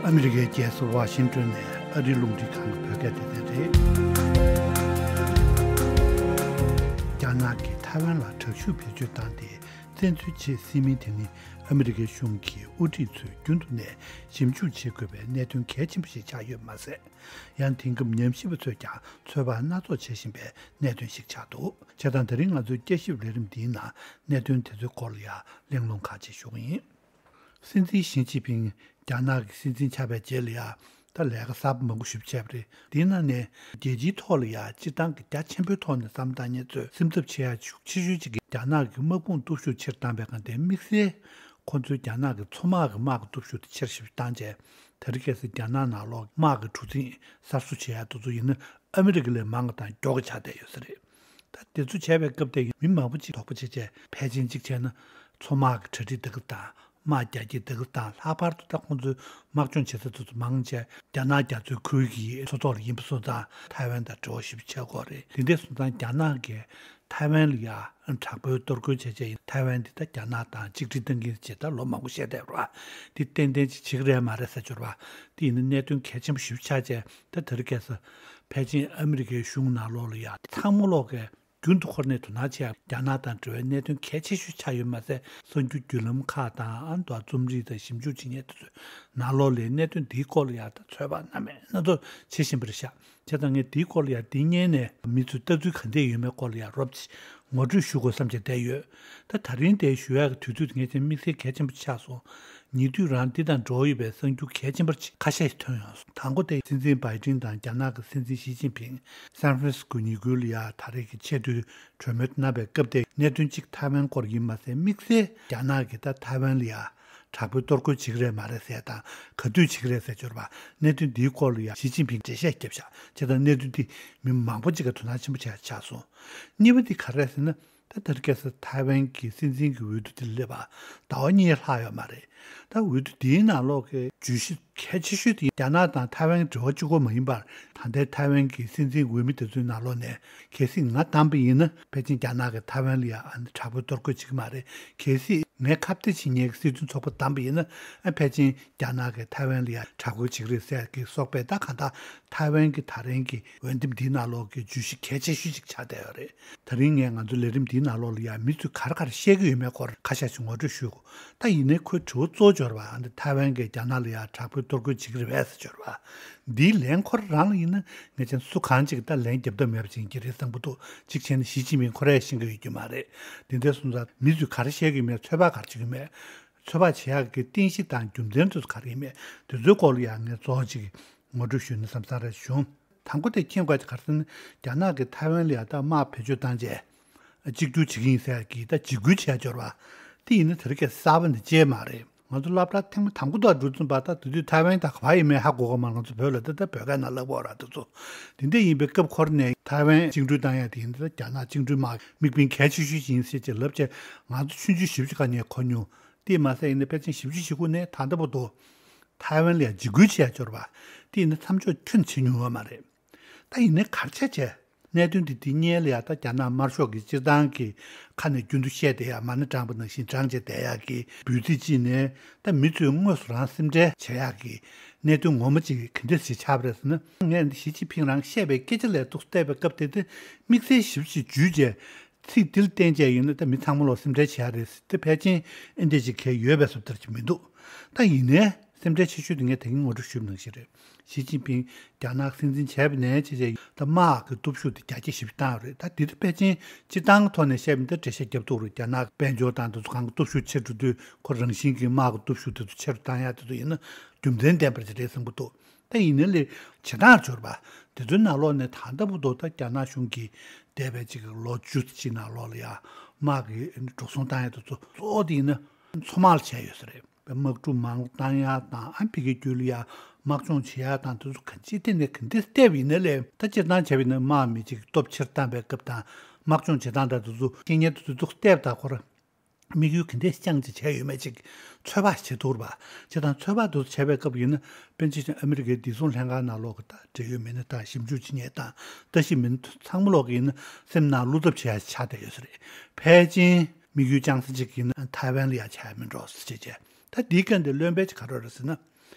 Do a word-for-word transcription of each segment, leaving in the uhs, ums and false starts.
ཨ་མི་རི་ཀའི་རྒྱལ་ས་ཝ་ཤིང་ཏོན་ནས་ཨ་རིའི་རླུང་འཕྲིན་ཁང་གི་བོད་སྐད་སྡེ་ཚན་རེད། རྒྱ་ནག་གིས་ཐའེ་ཝན་ལ་དྲག་ཤུགས་བེད་སྤྱོད་བཏང་སྟེ་བཙན་འཛུལ་བྱེད་སྲིད་མིན་དེ་ནི་ཨ་མི་རི་ཀའི་གཞུང་གི་དབུ་ཁྲིད་ཚོས་རྒྱུན་དུ་ནས་ཞིབ་འཇུག་བྱེད་དགོས་པའི་གནད་དོན་གལ་ཆེན་པོ་ཞིག་ཆགས་ཡོད་མ་ཟད། ཡང་དེང་སྐབས་ཉམས་ཞིབ་པ་ཚོས་ཀྱང་ཚོད་དཔག་སྣ་ཚོགས་བྱེད་བཞིན་པའི་གནད་དོན་ཞིག་ཆགས་འདུག་བྱས་ཙང་དེ་རིང་ང་ཚོའི་དཔྱད་ཞིབ་ལས་རིམ་འདིའི་ནང་གནད་དོན་དེ་ཚོའི་སྐོར་ལ་ཡང་གླེང་སློང་ཁག་ཅིག་ཞུ་གི་ཡིན། སྲིད་འཛིན་ཞི་ཅིན་ཕིང་རྒྱ་ནག་གི་སྲིད་འཛིན་ཆགས་པའི་རྗེས་ལ་ཡང་ད་ལས་ཀ་གསར་པ་མང་པོ་ཞིག་བྱས་པ་རེད། དེའི་ནང་ནས་རྒྱལ་སྤྱིའི་ཐོག་ལ་ཡང་སྤྱིར་བཏང་གི་རྒྱ་ཆེན་པོའི་ཐོག་ནས་བསམ་བློ་བཏང་མཁན་ཚོས་སེམས་འཚབ་བྱེད་ཡ་ཤུགས་ཆེ་ཤོས་གཅིག་གི་རྒྱ་ནག་གི་དམག་དཔུང་སྟོབས་ཤུགས་ཆེར་བཏང་པའི་སྒང་དེ་དམིགས་བསལ་ཁོ་ཚོའི་རྒྱ་ནག་གི་མཚོ་དམག་གི་དམག་གི་སྟོབས་ཤུགས་དེ་ཆེར་ཞིབ་བཏང་རྗེས་དེ་རིང་ཁ་སང་རྒྱ་ནག་ནང་ལོགས་དམག་གི་གྲུ་གཟིངས་གསར་བཟོ་བྱེད་ཡ་དེ་ཚོ་ཡིན་ན་ཨ་མི་རི་ཀ་ལས་མང་བ་དང་མགྱོགས་པ་ཆགས་བསྡད་ཡོད་ས་རེད། ད་དེ་ཚོ་བྱས་པའི་སྐབས་དེ་མི་མང་པོ་ཅིག་དོགས་པ་བྱས་བྱས་ཕལ་ཆེར་གཅིག་བྱས་ན་མཚོ་དམག་གི་གྲ་སྒྲིག་དེ་ག་དང་དམག་རྒྱག་ཀྱི་དེ་ག་དང་ལྷག་པར་དུ་ད་ཁོང་ཚོའི་དམག་སྦྱོང་བྱེད་ས་དེ་ཚོ་མང་ཆེ་རྒྱ་ནག་རྒྱ་མཚོའི་ཁུལ་གྱི་མཚོ་ཐོག་ལ་ཡིན་པ་སོང་ཙང་ཐའེ་ཝན་དང་འབྲེལ་བ་ཞིབ་བྱེད་དགོས་རེད། དེ་འདྲ་སོང་ཙང་རྒྱ་ནག་གིས་ཐའེ་ཝན་ལ་ཡ་དྲག་པོའི་གཏོར་རྒོལ་བྱས་བྱས་ཡིན། ཐའེ་ཝན་འདི་ད་རྒྱ་ནག་དང་གཅིག་སྒྲིལ་གཏོང་གི་ཡིན་ཟེར་ད་ལོ་མང་པོ་བཤད་བསྡད་པ་རེད་བ། འདི་ཏན་ཏན་ཅིག་བྱེད་ཀྱི་རེད་མ་རེད་ཟེར་གྱི་ཡོད་རེད་བ། འདི་ཡིན་ན་གནད་དོན་གལ་ཆེན་པོ་ཞིག་ཆགས་བྱས་ད་དེ་རིང་ཁ་སང་ཕལ་ཆེར་ཨ་མི་རི་ཀའི་གཞུང་ནང་ལོགས་ལ་ཡ་ཚང་མ་ལོག་གི་རྒྱུན་དུ་ཁོ་ནས་དོ་སྣང་བྱེད་ཡ་རྒྱ་ནག་དང་འབྲེལ་བའི་གནད་དོན་གལ་ཆེ་ཤོས་ཆགས་ཡོད་མ་ཟད། གསར་འགྱུར་བརྒྱུད་ལམ་ཁག་དང་ཨ་མདོ་རྩོམ་རིག་དང་ཞིབ་འཇུག་བྱེད་མཁན་དེ་ཚོའི་ནང་ལོགས་ལ་གནད་དོན་འདིའི་སྐོར་ལ་ཡ་ད་ཚོད་དཔག་སྣ་མེད་སྣ་ཚོགས་བྱེད་བཞིན་པ་རེད་ཤག་བྱས་ཙང་ངས་འདིའི་སྐོར་ལ་ཡ་འདི་སྔོན་ནས་མི་ཚོས་ལྟ་ཚུལ་ག་འདྲས་ཡོད་མེད་སྐོར་ལ་ཡ་རོབ་ཅིག་ངོ་སྤྲོད་ཞུ་དགོས་བསམ་བྱས་བསྡད་ཡོད། ད་ད་རིང་དེ་ཞུ་ཡག་གི་དུས་ཚོད་དེ་ངས་ཀྱང་དམིགས་བསལ་གལ་ཆེན་པོ་ཆགས་སོང་། ཉེ་དུས་རང་འདི་དང་འགྲོགས་ཡོད་པའི་གསར་འགྱུར་གལ་ཆེན་པོ་ཁ་ཤས་ཤིག་ཐོན་ཡོང་སོང་། དང་པོ་དེ་སྲིད་འཛིན་བྷའི་ཏིན་དང་རྒྱ་ནག་གི་སྲིད་འཛིན་ཞི་ཅིན་ཕིང་སན་ཧྥ་རན་སི་སྐོ་ཉིན་དགུ་ལ་ཡ་ད་རེས་ཀྱི་ཆེས་མཐོའི་གྲོས་མོལ་གནང་པའི་སྐབས་དེ་གནད་དོན་གཅིག་ཐའེ་ཝན་སྐོར་ཡིན་མ་ཟད། དམིགས་བསལ་རྒྱ་ནག་གིས་ད་ཐའེ་ཝན་ལ་ཡ་དྲག་པོའི་གཏོར་རྒོལ་བྱེད་ཀྱི་རེད་མ་རེད་ཟེར་དང་ག་དུས་བྱེད་ཀྱི་རེད་ཟེར་གྱི་ཡོད་རེད་བ། གནད་དོན་འདིའི་སྐོར་ལ་ཡ་ཞི་ཅིན་ཕིང་འགྲེལ་བཤད་བརྒྱབ་ཤག་བྱས་ཙང་གནད་དོན་འདི་མི་མང་པོ་ཅིག་གིས་དོ་སྣང་ཆེན་པོ་བྱས་ཆགས་སོང་། གཉིས་པ་འདི་ག་རེ་རེད་ཟེར་ན། ད་ལྟར་ཁ་སང་ཐའེ་ཝན་གྱི་སྲིད་འཛིན་གྱི་འོས་བསྡུ་དེ་སླེབས་པ་ཟླ་བ་གཉིས་ལྷག་ཡོད་མ་རེད། ད་འོས་བསྡུ་འདིའི་ནང་ལོགས་ཀྱི་བརྗོད་གཞི་གལ་ཆེ་ཤོས་དེ་རྒྱ་ནག་དང་ཐའེ་ཝན་འབྲེལ་བ་གཅིག་པོ་མ་ཡིན་པར། ད་ལྟའི་ཐའེ་ཝན་གྱི་སྲིད་འཛིན་འོས་མི་དེ་ཚོའི་ནང་ལོགས་ནས་གལ་སྲིད་ང་བདམས་པ་ཡིན་ན་ཕལ་ཆེར་རྒྱ་ནག་གིས་ཐའེ་ཝན་ལ་ཡ་ཨ་ནི་དྲག་པོའི་གཏོར་རྒོལ་བྱེད་ཀྱི་མ་རེད། གལ་སྲིད་ངས་ཁ་གཏད་བྱེད་མཁན་གྱི་སྲིད་དོན་ཚོགས་པ་བདམས་པ་ཡིན་ན་ཨ་ཕལ་ཆེར་རྒྱ་ནག་གིས་ཐའེ་ཝན་ལ་ཡ་དྲག་རྒོལ་བྱེད་ཀྱི་རེད་ཟེར་གྱི་སོགས་པའི་ད་གང་ལྟར་ཐའེ་ཝན་གྱི་ད་རིང་གི་འོས་འདེམས་འདིའི་ནང་ལོགས་ཀྱི་བརྗོད་གཞི་གལ་ཆེ་ཤོས་ཅིག་ཆགས་བསྡད་ཡོད་རེད། ད་རིང་ངས་ང་ཚོའི་ལས་རིམ་འདིའི་ནང་ལོགས་ལ་ཡང་མི་ཚོས་ག་རེ་ག་རེ་བཤད་ཀྱི་ཡོད་མེད་སྐོར་ཁ་ཤས་ཤིག་ངོ་སྤྲོད་ཞུ་དགོས། ད་ཡིན་ནའི་ཁོའི་དྲི་བ་གཙོ་བོ་འབྱོར་བ་ཨ་ནི་ཐའེ་ཝན་གྱིས་རྒྱ་ནག་ལ་ཡང་དྲག་པོའི་གཏོར་རྒོལ་བྱེད་ཀྱི་རེད་པས་ཟེར་འབྱོར་བ། འདིའི་ལན་ཁོ་རང་ལ་ཡིན་ན་ངས་ཅང་སུ་གང་ཅིག་ད་ལན་རྒྱབ་ཐབས་མེད་པ་ཅིག་ཡིན་གྱི་རེད་བསམ་གྱི་འདུག་གཅིག་བྱས་ན་ཞི་ཅིན་ཕིང་ཁོ་རང་ཤེས་ཀྱི་ཡོད་རྒྱུ་མ་རེད། དེ་འདྲ་སོང་ཙང་མི་ཚོས་ག་རེ་བཤད་ཀྱི་ཡོད་མེད། ཚོད་དཔག་ག་རེ་བྱེད་ཀྱི་ཡོད་མེད། ཚོད་དཔག་བྱེད་ཡག་གི་རྟེན་གཞི་དང་རྒྱུ་མཚན་དེ་ཚོ་ག་རེ་ཡིན་མེད། དེ་ཚོའི་སྐོར་ལ་ཡང་ངས་གཙོ་བོ་གཅིག་ངོ་སྤྲོད་ཞུས་ན་བསམ་བསམ་རེ་བྱུང་། དང་པོ་དེ་མཁྱེན་དགོས་ཀྱི་ག་རེ་ཟེར་ན། རྒྱ་ནག་གིས་ཐའེ་ཝན་ལ་ཡང་ད་དམག་བེད་སྤྱོད་བཏང་རྗེས་གཅིག་གྱུར་བྱེད་ཀྱི་ཡིན་ཟེར་ཡག་གི་ད་འཇིགས་སྐུལ་བྱས་འབྱོར་བ། དེ་ཡིན་ན་དེ་རིང་ཁ་སང་གསར་པ་འདི་ཅིག་མ་རེད། ང་ཚོ་སློབ་གྲྭ་ཐེངས་མ་དང་པོ་དང་འགྲོ་ཙམ་པ་ད་དེ་དུས་ཐའེ་ཝན་ད་ག་པར་ཡིན་མིན་ཧ་གོ་གི་མ་རེད། ང་ཚོ་བོད་ལ་ད་ད་བོད་སྐད་ནང་ལབ་དགོས་ར་དེ་ཚོ། དེ་འདྲ་ཡིན་པའི་སྐབས་ཁོ་རང་ནས་ཐའེ་ཝན་བཅིངས་འགྲོལ་བཏང་ཡག་དེ་ཡིན་ད་རྒྱ་ནག་བཅིངས་འགྲོལ་དམག་དམིགས་འབེན་གལ་ཆེ་ཤོས་ཤིག་ཡིན་ཟེར་ཅིག་ལབ་བྱས་ང་ཚོ་ཆུང་ཆུང་ཞེ་པོ་ཅིག་ག་ནས་གོ་མྱོང་། དེ་མ་ཟད་ཡིན་ན་ཕལ་ཆེར་ཞེ་པོ་ཅིག་ཞེ་པོ་ཅིག་ནས་ད་ལྟ་བར་དུ་ཐའེ་ཝན་ལ་ཡང་འཇིགས་སྐུལ་བྱེད་ཡག་འབྱོར་བ། དེ་ཡིན་ན་མཚམས་འཇོག་ཁྱོན་ནས་བྱེད་མྱོང་ཡོད་མ་རེད། ད་ཡིན་ནའི་ག་རེ་བྱས་བྱས། གནད་དོན་འདི་དེ་སྔོན་ལ་ཡང་ད་རྒྱ་ནག་དམར་ཤོག་གིས་སྤྱིར་བཏང་གི་ཁ་ནས་རྒྱུན་དུ་བཤད་བསྡད་ཡག་མ་ཎི་བགྲངས་པ་ནང་བཞིན་བགྲངས་བྱས་བསྡད་ཡག་གི་འབོད་ཚིག་ཅིག་ནས་ད་མི་ཚོས་དངོས་སུ་རང་སེམས་ཁྲལ་བྱེད་ཡག་གི་གནད་དོན་ངོ་མ་ཅིག་ག་འདྲ་ཞིག་ཆགས་པ་རེད་ཟེར་ན། ངས་འདི་ཞི་ཅིན་ཕིང་རང་བཤད་པའི་སྐད་ཆ་ལ་ཐུགས་བལྟས་པའི་སྐབས་དེ་དེ་དམིགས་བསལ་ཞིབ་ཅིག་བརྗོད་བྱས། ཚིག་འདི་ལ་བརྟེན་བྱས་ཡིན་ན་ད་མི་ཚང་མ་ལོག་སེམས་ཁྲལ་བྱེད་ཡག་རེད་ཟེར་ཏེ་ཕལ་ཆེར་ཨེ་འདྲ་ཅིག་གལ་ཡོད་པའི་བཟོ་ལྟར་ཅིག་མི་འདུག་ད་ཡིན་ནའི་སེམས་ཁྲལ་ཆེ་ཤོས་དེ་ངས་ད་གིན་ངོ་སྤྲོད་ཞུས་པ་ནང་བཞིན་རེད། ཞི་ཅིན་ཕིང་རྒྱ་ནག་སྲིད་འཛིན་བྱས་པ་ནས་བྱས་བྱས་ད་དམག་གི་སྟོབས་ཤུགས་དེ་རྒྱ་སྐྱེད་ཞེ་པོ་བཏང་ཡོད་རེད། ད་དེ་དུས་ཕལ་ཆེར་སྤྱིར་བཏང་གི་ཐོག་ནས་བཤད་པ་ཡིན་ད་འགྲེལ་བཤད་རྒྱབ་ཐུབ་རེད། རྒྱ་ནག་དཔལ་འབྱོར་དང་དེ་ཚོ་གང་གི་སྟོབས་ཤུགས་ཆེ་འགྲོ་དུས་ཁོ་རང་བཞིན་གྱི་དམག་གི་སྟོབས་ཤུགས་དེ་ཚོ་ཆེ་རུ་བཏང་ཡག་དེ་ཚོ་ཡིན་ན་རྒྱུ་མཚན་ལྡན་པ་ཅིག་རེད་བསམ་གྱི་འདུག་ད་ཡིན་ནའི་ལས་བྱེད་སྟངས་འབྱོར་པ་དེ་ཚོའི་ནང་ལོགས་ནས་ད་ལྟ་བར་དུ་ད་རྒྱ་ནག་གཞུང་གིས་འདས་པའི་ཅིག་ལོ་བཅུ་ཅིག་ནང་ལོགས་ལ་ཡ་དམག་གི་འགྲོ་སོང་བཏང་ཡ་དེ་ཚོ་གཙོ་བོ་དེ་ཡིན་ན་མཚོ་དམག་ལ་བྱས་ཡོད་ས་རེད། དམག་གྲུ་མང་བཏང་ཡ་དང་ཨ་ཕ་གིའི་རྒྱུད་ལ་ཡ་དམག་སྦྱོང་བྱེད་ཡ་དང་དེ་ཚོ་ག་ཅི་ཐད་ནས་ག་འདྲ་བལྟས་པ་ཡིན་ན་ལས་ད་སྤྱིར་བཏང་བྱས་པ་ཡིན་ན་དམག་མི་གཅིག་སྟོབས་ཆེར་བཏང་པའི་སྐབས་དང་དམག་སྦྱོང་བྱེད་སྟངས་དང་དེ་ཚོ་རྐྱེན་ངན་དེ་ཚོ་ཚུར་བལྟས་པ་དང་ཁོ་རང་དམིགས་ཡུལ་ག་འདྲས་བཅངས་ཅིག་བྱས་ཡོད་མེད་ཅིག་ཚོད་དཔག་བྱེད་ཐུབ་པ། བྱས་ཙང་ཚོད་དཔག་དེ་ཚོ་བྱས་པའི་སྐབས་ཡིན་ན་དཔེར་ན་ཆ་བཞག་ཨ་མི་རི་ཀའི་བདེ་སྲུང་ལྷན་ཁང་ནང་ལོགས་ཀྱི་ད་འབྲེལ་ཡོད་མི་སྣ་དང་ཞིབ་འཇུག་བྱེད་མཁན་དང་ལྟ་ཞིབ་མི་སྣ་ཚང་མ་ལོག་གི་ཡིན་ན་སེམས་ནང་བློ་འཚབ་བྱེད་ཡ་ཆགས་བསྡད་ཡོད་ས་རེད། ཕལ་ཆེར་དམིགས་ཡུལ་བཅངས་ས་ཅིག་ཡིན་ན་ཐའེ་ཝན་ལ་ཡ་ཆགས་ཡ་མིན་འགྲོ་ཟེར་བྱས་བྱས། ད་འདིའི་སྐབས་འདི་བློན་པོས་ཅིག་ག་རེ་རེད་ཟེར་ན།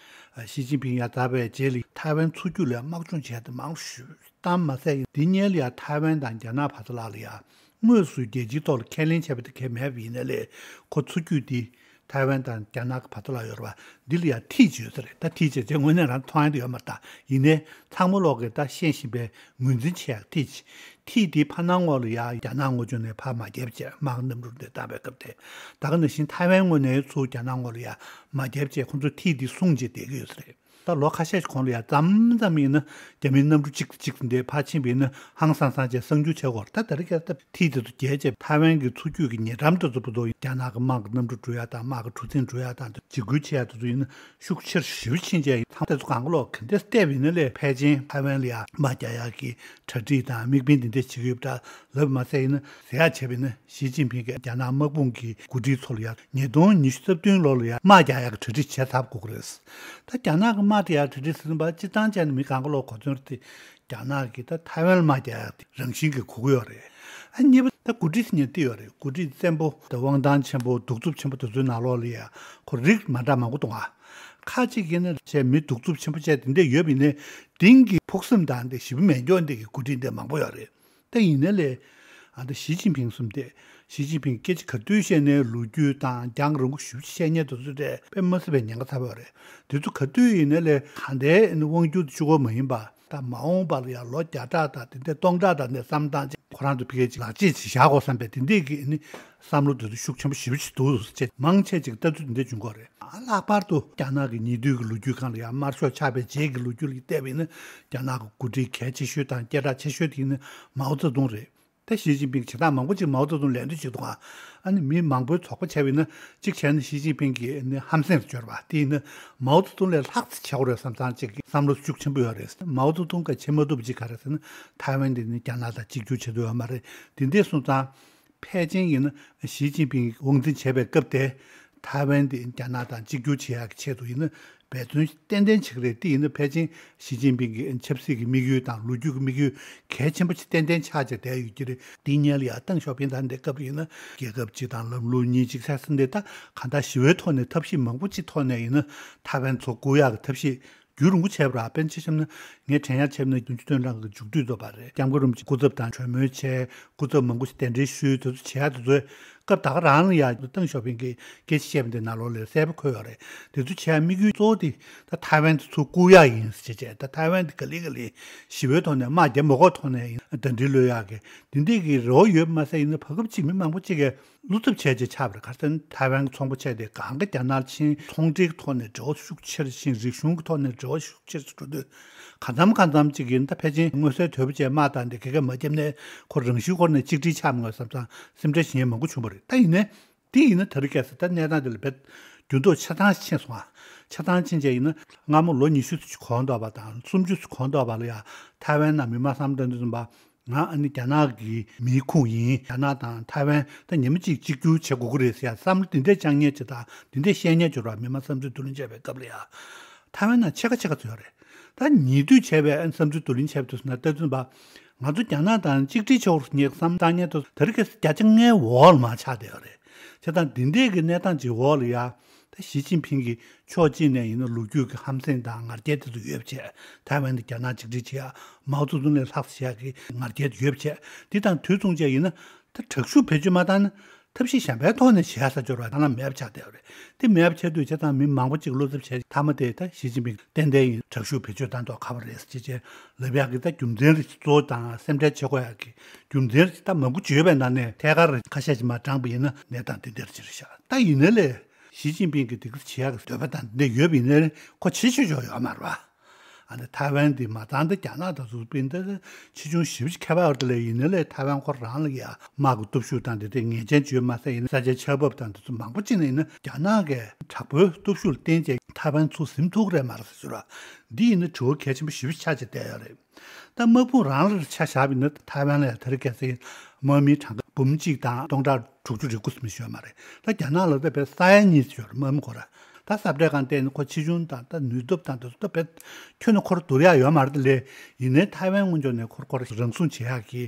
ཞི་ཅིན་ཕིང་ཡར་དར་བའི་རྗེས་ལ་ཐའེ་ཝན་ཚུར་རྒྱུག་ལ་དམག་སྦྱོང་བྱས་ཏེ་མང་རུ་ཞུ་བཏང་མ་ཟད། ཡིན་འདི་སྔོན་ལ་ཡང་ཐའེ་ཝན་དང་རྒྱ་ནག་བར་དུ་ལ་ལ་ཡང་དངོས་སུ་རྒྱལ་སྤྱིའི་ཐོག་ལ་ཁས་ལེན་བྱས་པ་དེ་གས་མེད་པ་ཡིན་ནའི་ལས་ཁོ་ཚུར་རྒྱུག་འདི་ཐའེ་ཝན་དང་རྒྱ་ནག་གི་བར་དུ་ལ་ཡོད་རེད་བ། འདི་ལ་ཡང་ཐིག་ཅིག་ཡོད་ས་རེད། ད་ཐིག་ཅིག་ཅེས་དངོས་གནས་རང་མཐོང་ཡ་དེ་ཡོད་མ་རེད། ད་ཡིན་ནའི་ཚང་མ་ལོག་གིས་ད་ཤེས་བཞིན་པའི་ངོས་འཛིན་བྱེད་ཡ་ཐིག་ཅིག་ཐིག་དེའི་ཕར་ནང་ངོས་ལ་ཡང་རྒྱ་ནག་ངོས་ཕྱོགས་ནས་ཕར་མ་བརྒྱབ་བྱས་དམག་གནམ་གྲུ་འདི་བཏང་བའི་སྐབས་དེ། ད་ག་ནང་བཞིན་ཐའེ་ཝན་ངོས་ནས་ཚུར་རྒྱ་ནག་ངོས་ལ་ཡང་མ་བརྒྱབ་བྱས་ཁོང་ཚོ་ཐིག་འདི་སྲུང་བྱས་བསྡད་ཀྱི་ཡོད་ས་རེད། ད་ལོ་ཁ་ཤས་ཤིག་གོང་ལ་ཡང་མཚམས་མཚམས་ཡིན་ན་རྒྱ་མིའི་གནམ་གྲུ་གཅིག་དང་གཅིག་དེ་འདྲའི་ཕར་ཕྱིན་པ་ཡིན་ན་ཧང་སང་སང་བྱས་གསང་རྒྱུ་བྱེད་དགོས་རེད། ད་དེ་རིང་ཁ་སང་ཐིག་དེ་ཚོ་རྒྱས་བྱས་ཐའེ་ཝན་གྱི་ཚུར་རྒྱུག་གི་ཉེ་འགྲམ་དེ་ཚོ་བར་དུ་རྒྱ་ནག་གི་དམག་གི་གནམ་གྲུ་འགྲོ་ཡ་དང་དམག་གི་གྲུ་གཟིངས་འགྲོ་ཡ་དང་འཇིགས་སྐུལ་བྱེད་ཡ་དེ་ཚོ་ཡིན་ན་ཤུགས་ཆེར་ཞེ་པོ་ཕྱིན་བྱས་ཡིན། ད་དེ་ཚོ་གང་ག་ལོག་ག་འདྲས་བལྟས་པ་ཡིན་ན་ལས་ཕལ་ཆེར་ཐའེ་ཝན་ལ་ཡང་དམག་རྒྱག་ཡ་གི་གྲ་སྒྲིག་དང་དམིགས་འབེན་དེ་འདྲས་བྱེད་ཀྱི་ཡོད་པ་འདྲ་ལབ་མ་ཟད། ཡིན་ན་ཟེར་ཡ་བྱས་པ་ཡིན་ན། ཞི་ཅིན་ཕིང་གིས་རྒྱ་ནག་དམག་དཔུང་གི་འགོ་ཁྲིད་ཚོ་ལ་ཡང་ཉིས་སྟོང་ཉི་ཤུ་རྩ་བདུན་ལོ་ལ་ཡང་དམག་རྒྱག་ཡག་གི་གྲ་སྒྲིག་བྱས་ཚར་དགོས་ཀྱི་རེད། ད་རྒྱ་ནག་གི་དམག་དེ་ཡང་གྲ་སྒྲིག་ཟིན་པ་སྤྱིར་བཏང་བྱས་ན་མི་གང་ག་ལོག་གོ་མཚོན་རེད་དེ། རྒྱ་ནག་གིས་ད་ཐའེ་ཝན་ལ་དམག་རྒྱག་ཡག་དེ་རང་བཞིན་གྱིས་གོ་གི་ཡོད་རེད། ཨ་གཉིས་པ་ད་འགོ་ཁྲིད་ཟེར་མཁན་དེ་ཡོད་རེད། འགོ་ཁྲིད་བཙན་པོ་དང་དབང་ཐང་ཆེན་པོ་གདུག་རྩུབ་ཆེན་པོ་དེ་ཚོའི་ནང་ལོགས་ལ་ཡང་ཁོ་རིགས་མ་འདྲ་མང་པོ་འདུག་ཨ། ཁ་ཅིག་ཡིན་ན་བྱས་མི་གདུག་རྩུབ་ཆེན་པོ་བྱས་དེ་འདྲས་ཡོད་པ་ཡིན་ནའི་དེང་གི་ཕུགས་བསམ་དང་དེ་ཞེ་པོ་མེད་མཁན་དེ་གི་འགོ་ཁྲིད་འདི་མང་པོ་ཡོད་རེད། ད་ཡིན་ནའི་ལས། ཨ་ད་ཞི་ཅིན་ཕིང་གསུམ་དེ། ཞི་ཅིན་ཕིང་སྐད་ཆ་ག་དུས་བཤད་ནའི་ལོ་རྒྱུས་དང་རྒྱང་རིང་པོ་ཞེ་པོ་བཤད་མཁན་དེ་ཚོ་རེད། དཔེ་མ་སྲིད་པའི་ཉེན་ཁ་ཚ་པོ་རེད། དེ་ཚོ་ག་དུས་ཡིན་ནའི་ལས་གང་ལྟར་ཨ་ནི་དབང་སྒྱུར་གཅིག་པོ་མ་ཡིན་པ། ད་མ་འོངས་པ་ལ་ཡང་ལོ་བརྒྱ་ཕྲག་དང་དེ་འདྲའི་སྟོང་ཕྲག་དང་འདྲའི་བསམ་སྟངས་ཅིག་ཁོ་རང་ཚོ་ཕ་གིར་ཅིག་ལག་རྗེས་ཅིག་བཞག་དགོས་བསམ་པའི་དེ་འདྲས་ཀྱི་ཨ་ནི་བསམ་བློ་དེ་ཚོ་ཤུགས་ཆེན་པོ་ཞེ་པོ་ཅིག་འདུག་ཅེས་མང་ཆེ་ཅིག་ལྟ་ཚུལ་དེ་འདྲས་བྱུང་གི་རེད། ལྷག་པར་དུ་རྒྱ་ནག་གི་ཉེ་དུས་ཀྱི་ལོ་རྒྱུས་སྒང་ལ་ཡང་དམར་ཤོག་ཆགས་པའི་རྗེས་ཀྱི་ལོ་རྒྱུས་ལ་བལྟས་པ་ཡིན་ན། རྒྱ་ནག་གི་འགོ་ཁྲིད་གལ་ཆེ་ཤོས་དང་སྐད་གྲགས་ཆེ་ཤོས་དེ་ཡིན་ན་མའོ་ཙེ་ཏུང་རེད། ད་ཞི་ཅིན་ཕིང་བྱེད་སྟངས་མང་པོ་ཅིག་མའོ་ཙེ་ཏུང་ལད་ཟློས་བྱེད་འདུག་ཨ། ཨ་ནི་མི་མང་པོའི་ཚོགས་པ་བྱས་པ་ཡིན་ན་གཅིག་བྱས་ན་ཞི་ཅིན་ཕིང་གི་ནི་ཧམ་སེམས་སུ་འབྱོར་བ་དེ་ཡིན་ན། མའོ་ཙེ་ཏུང་ལས་ལྷག་ཙམ་བྱེད་དགོས་རེད་བསམ་སྟངས་ཅིག་གི་བསམ་བློ་ཤུགས་ཆེན་པོ་ཡོད་རེད། མའོ་ཙེ་ཏུང་གིས་བྱེད་མ་ཐུབ་པ་ཅིག་ག་རེ་ཟེར་ན། ཐའེ་ཝན་དེ་ནི་རྒྱ་ནག་དང་གཅིག་གྱུར་བྱེད་འདོད་ཡོད་མ་རེད། དེ་འདྲས་སོང་ཙང་། ཕལ་ཆེར་ཡིན་ན་ཞི་ཅིན་ཕིང་གིས་དབང་འཛིན་བྱས་པའི་སྐབས་དེ། ཐའེ་ཝན་དེ་རྒྱ་ནག་དང་གཅིག་གྱུར་བྱེད་ཡག་གི་ཆེད་དུ་ཡིན་ན་འབད་བརྩོན་ཏན་ཏན་བྱེད་ཀྱི་རེད། དེ་ཡིན་ན་ཕལ་ཆེར་ཞི་ཅིན་ཕིང་གི་ཆབ་སྲིད་ཀྱི་དམིགས་ཡུལ་དང་ལོ་རྒྱུས་ཀྱི་དམིགས་ཡུལ་གལ་ཆེན་པོ་ཅིག་ཏན་ཏན་ཆགས་བྱས་བསྡད་ཡོད་ཀྱི་རེད། དེ་སྔོན་ལ་ཡང་ཏེང་ཞའོ་ཕིང་དང་འདི་སྐབས་ཡིན་ན་རྒྱལ་ཁབ་གཅིག་དང་ལམ་ལུགས་གཉིས་གཅིག་ཟེར་ཟིན་ཏེ། ད་གང་ལྟར་ཞི་བའི་ཐོག་ནས་ཐབས་ཤེས་མང་པོ་ཅིག་ཐོག་ནས་ཡིན་ན་ཐའེ་ཝན་ཚུར་རྒུད་ཡག་གི་ཐབས་ཤེས། རྒྱུན་རིང་པོ་བྱས་པ་ར། དཔེར་ན་ཆ་བཞག་ན་ངས་དྲན་ཡག་བྱས་ན་བདུན་ཅུ་དོན་གྲངས་ཀྱི་མཇུག་སྡུད་ཚོ་བ་རེད། སྐྱབས་མགོན་རིན་པོ་ཆེ་སྐུ་ཚབ་དང་གྲོས་མོལ་བྱས། སྐུ་ཚབ་མང་པོ་ཞིག་གདན་འདྲེན་ཞུས། དེ་ཚོ་བྱས་དེ་ཚོའི་སྐབས་ད་ག་རང་ལ་ཡང་ཏེང་ཞའོ་ཕིང་གིས་སྐད་ཆ་བཤད་པ་འདི་ནང་ལོགས་ལ་གསལ་པོ་འཁོད་ཡོད་རེད། དེ་ཚོ་བྱས་དམིགས་ཡུལ་གཙོ་བོ་དེ་ད་ཐའེ་ཝན་དེ་ཚུར་རྒུད་ཡག་ཡིན་ཟེར་བྱས། ད་ཐའེ་ཝན་དེ་ག་ལེ་ག་ལེ་ཞི་བའི་ཐོག་ནས་དམག་རྒྱག་མ་དགོས་ཐོག་ནས་ཡིན་གདན་འདྲེན་སློག་ཡག་གི་དེ་འདྲས་ཀྱི་རེ་བ་ཡོད་མ་ཟད། ཡིན་ན་བར་སྐབས་ཅིག་མི་མང་པོ་ཅིག་གིས། བློ་འཚབ་བྱས་རྗེས་ཆགས་པ་རེད། ག་རེ་ཟེར་ན་ཐའེ་ཝན་གྱི་ཚོང་པ་བྱས་ཏེ་གང་ག་རྒྱ་ནག་ཕྱིན། ཚོང་འབྲེལ་གྱི་ཐོག་ནས་འབྲེལ་བ་ཤུགས་ཆེར་ཕྱིན། རིག་གཞུང་གི་ཐོག་ནས་འབྲེལ་བ་ཤུགས་ཆེར་འགྲོ་དུས། གང་འཚམ་གང་འཚམ་ཅིག་ཡིན་ད་ཕལ་ཆེར་མངོན་གསལ་དོད་པོ་བྱས་དམག་བཏང་སྟེ་ག་ག་མ་བརྒྱབ་ནས་ཁོ་རང་བཞིན་སྐོར་ནས་གཅིག་སྒྲིལ་ཆགས་མི་དགོས་བསམ་ཙང་སེམས་ཁྲལ་བྱེད་མཁན་མང་པོ་བྱུང་བ་རེད། ད་ཡིན་ནའི་དེ་ཡིན་ན་ད་རེས་ཁ་སང་ད་གནས་སྟངས་དེ་ལ་རྦད་འགྱུར་ལྡོག་ཆ་ཚང་ཕྱིན་སོང་ཨ། ཆ་ཚང་ཕྱིན་བྱས་ཡིན་ན་སྔ་མོ་ལོ་ཉི་ཤུ་ཙམ་གོང་དུ་བ་དང་སུམ་ཅུ་ཙམ་གོང་དུ་བ་ལ་ཡ་ཐའེ་ཝན་ནང་མི་མང་བསམ་བློ་བཏང་དུས་ཙམ་པ། ང་ཨ་ནི་རྒྱ་ནག་གི་མིའི་ཁུངས་ཡིན། རྒྱ་ནག་དང་ཐའེ་ཝན་ད་ཉི་མ་གཅིག་གཅིག་གྱུར་བྱེད་དགོས་ཀྱི་རེད་ཟེར་ཡ་བསམ་བློ་འདི་འདྲས་བཅང་མཁན་ཅིག་དང་འདི་འདྲས་བཤད་མཁན་ཅིག་ར། མི་མང་བསམ་ཚུལ་བསྡུ་ལེན་བྱས་པའི་སྐབས་ལ་ཡ། ཐའེ་ཝན་ནང་ཕྱེད་ཀ་ཕྱེད་ཀ་ཚོད་ཡོད་རེད། ད་ཉེ་དུས་བྱས་པའི་ཨ་ནི་བསམ་ཚུལ་བསྡུ་ལེན་བྱས་པ་དུས་ན་ལྟ་དུས་པ། ང་ཚོ་རྒྱ་ནག་དང་གཅིག་སྒྲིལ་བྱེད་དགོས་ངེས་བསམ་བཏང་མཁན་དེ་ཚོ་ད་རེས་ཁ་སང་བརྒྱ་ཆ་ལྔའི་འོག་ལ་མར་ཆག་བསྡད་ཡོད་རེད། བྱས་ཙང་འདི་འདྲས་ཀྱི་གནས་སྟངས་ཀྱི་འོག་ལ་ཡ། ད་ཞི་ཅིན་ཕིང་གིས་ཕྱོགས་གཅིག་ནས་ཡིན་ན་ལོ་རྒྱུས་ཀྱི་ཧམ་སེམས་དང་ང་རྒྱལ་དེ་ཚོ་ཡོད་བྱས། ཐའེ་ཝན་དེ་རྒྱ་ནག་གཅིག་སྒྲིལ་བྱེད་ཡ། མའོ་ཙེ་ཏུང་ལས་ལྷག་ཙམ་བྱེད་ཡ་གི་ང་རྒྱལ་དེ་ཡོད་བྱས། འདི་དང་དུས་མཚུངས་བྱས་ཡིན་ན་ད་དྲག་ཤུགས་བེད་སྤྱོད་མ་བཏང་ན་ཐབས་ཤེས་གཞན་པའི་ཐོག་ནས་བྱེད་ཡ་ས་འབྱོར་བ་ཐ་ན་མེད་པ་ཆགས་བསྡད་ཡོད་རེད། དེ་མེད་པ་ཆགས་དུས་བྱས་ཙང་མི་མང་པོ་ཅིག་བློ་འཚབ་བྱས། མཐའ་མ་དེ་ད་ཞི་ཅིན་ཕིང་ཏན་ཏན་ཡིན་དྲག་ཤུགས་བེད་སྤྱོད་བཏང་མདོག་ཁ་པོ་རེད་ཅེས་བྱས་ལབ་ཡག་གི་ད་རྒྱུ་མཚན་རེ་གཙོ་བོ་དང་སེམས་ཁྲལ་བྱེད་དགོས་ཡག་གི་རྒྱུ་མཚན་རེ་ད་མང་པོ་བརྗོད་པའི་ནང་ནས་ཐད་ཀར་ཁ་ཤས་ཅིག་མར་དྲངས་པ་ཡིན་ན་གནས་སྟངས་དེ་འདྲ་ཅིག་རེད་ཤག་ད་ཡིན་ནའི་ལས་ཞི་ཅིན་ཕིང་གིས་དེ་ག་བྱེད་ཡག་གི་འདོད་པ་དང་འདི་འདྲ་ཡོད་པ་ཡིན་ནའི་ཁོ་བྱེད་ཆོག་ཆོག་ཡོད་མ་རེད་པ། ཨ་ནི་ཐའེ་ཝན་འདི་མ་ཚང་ད་རྒྱ་ནག་དང་ཚུར་སྤེལ་ད་ཆེ་ཆུང་ཞེ་པོ་ཅིག་ཁྱད་པར་ཡོད་རེད་དེ་ལས། ཡིན་ནའི་ལས་ཐའེ་ཝན་ཁོ་རང་ལ་ཡ་དམག་གི་སྟོབས་ཤུགས་དང་དེ་འདྲའི་ངེས་ཅན་ཅིག་ཡོད་མ་ཟད། ཡིན་ན་ས་ཆའི་ཆར་འབབ་དང་དེ་ཚོ་མང་པོ་ཅིག་ནས་ཡིན་ན་རྒྱ་ནག་གི་དྲག་པོའི་སྟོབས་ཤུགས་ལ་བརྟེན་བྱས་ཐའེ་ཝན་ཚུར་ཟིན་ཐུབ་ཀྱི་རེད་མ་རེད་ཟེར་ཞུ་ར། འདི་ཡིན་ན་དྲི་བ་གལ་ཆེན་པོ་ཞེ་པོ་ཆགས་བྱས་བསྡད་ཡོད་རེད། ད་དམག་དཔུང་རང་ལ་ཆ་བཞག་པ་ཡིན་ན་ཐའེ་ཝན་ལ་ཡང་དེ་རིང་ཁ་སང་དམག་མི་གྲངས་ཀ་འབུམ་གཅིག་དང་སྟོང་ཕྲག་དྲུག་ཅུ་རེ་དགུ་ཙམ་ཞིག་ཡོད་མ་རེད། ད་རྒྱ་ནག་ལ་ད་དཔེ་ས་ཡ་གཉིས་ཙམ་ཡོད་རེད་དམག་མི་ཁོ་ར། ད་ས་བཀྲའི་སྒང་བལྟས་ན་ཁོ་ཆེ་ཆུང་དང་ད་ནུས་སྟོབས་དང་དེ་ཚོ་ད་དཔེ་ཁྱོན་ནས་ཁོ་ར་བསྡུར་ཡག་ཡོད་མ་རེད་དེ་ལས། ཡིན་ནའི་ཐའེ་ཝན་ངོས་ཕྱོགས་ནས་ཁོ་ར་ཁོ་ར་རང་སྲུང་བྱེད་ཡག་གི་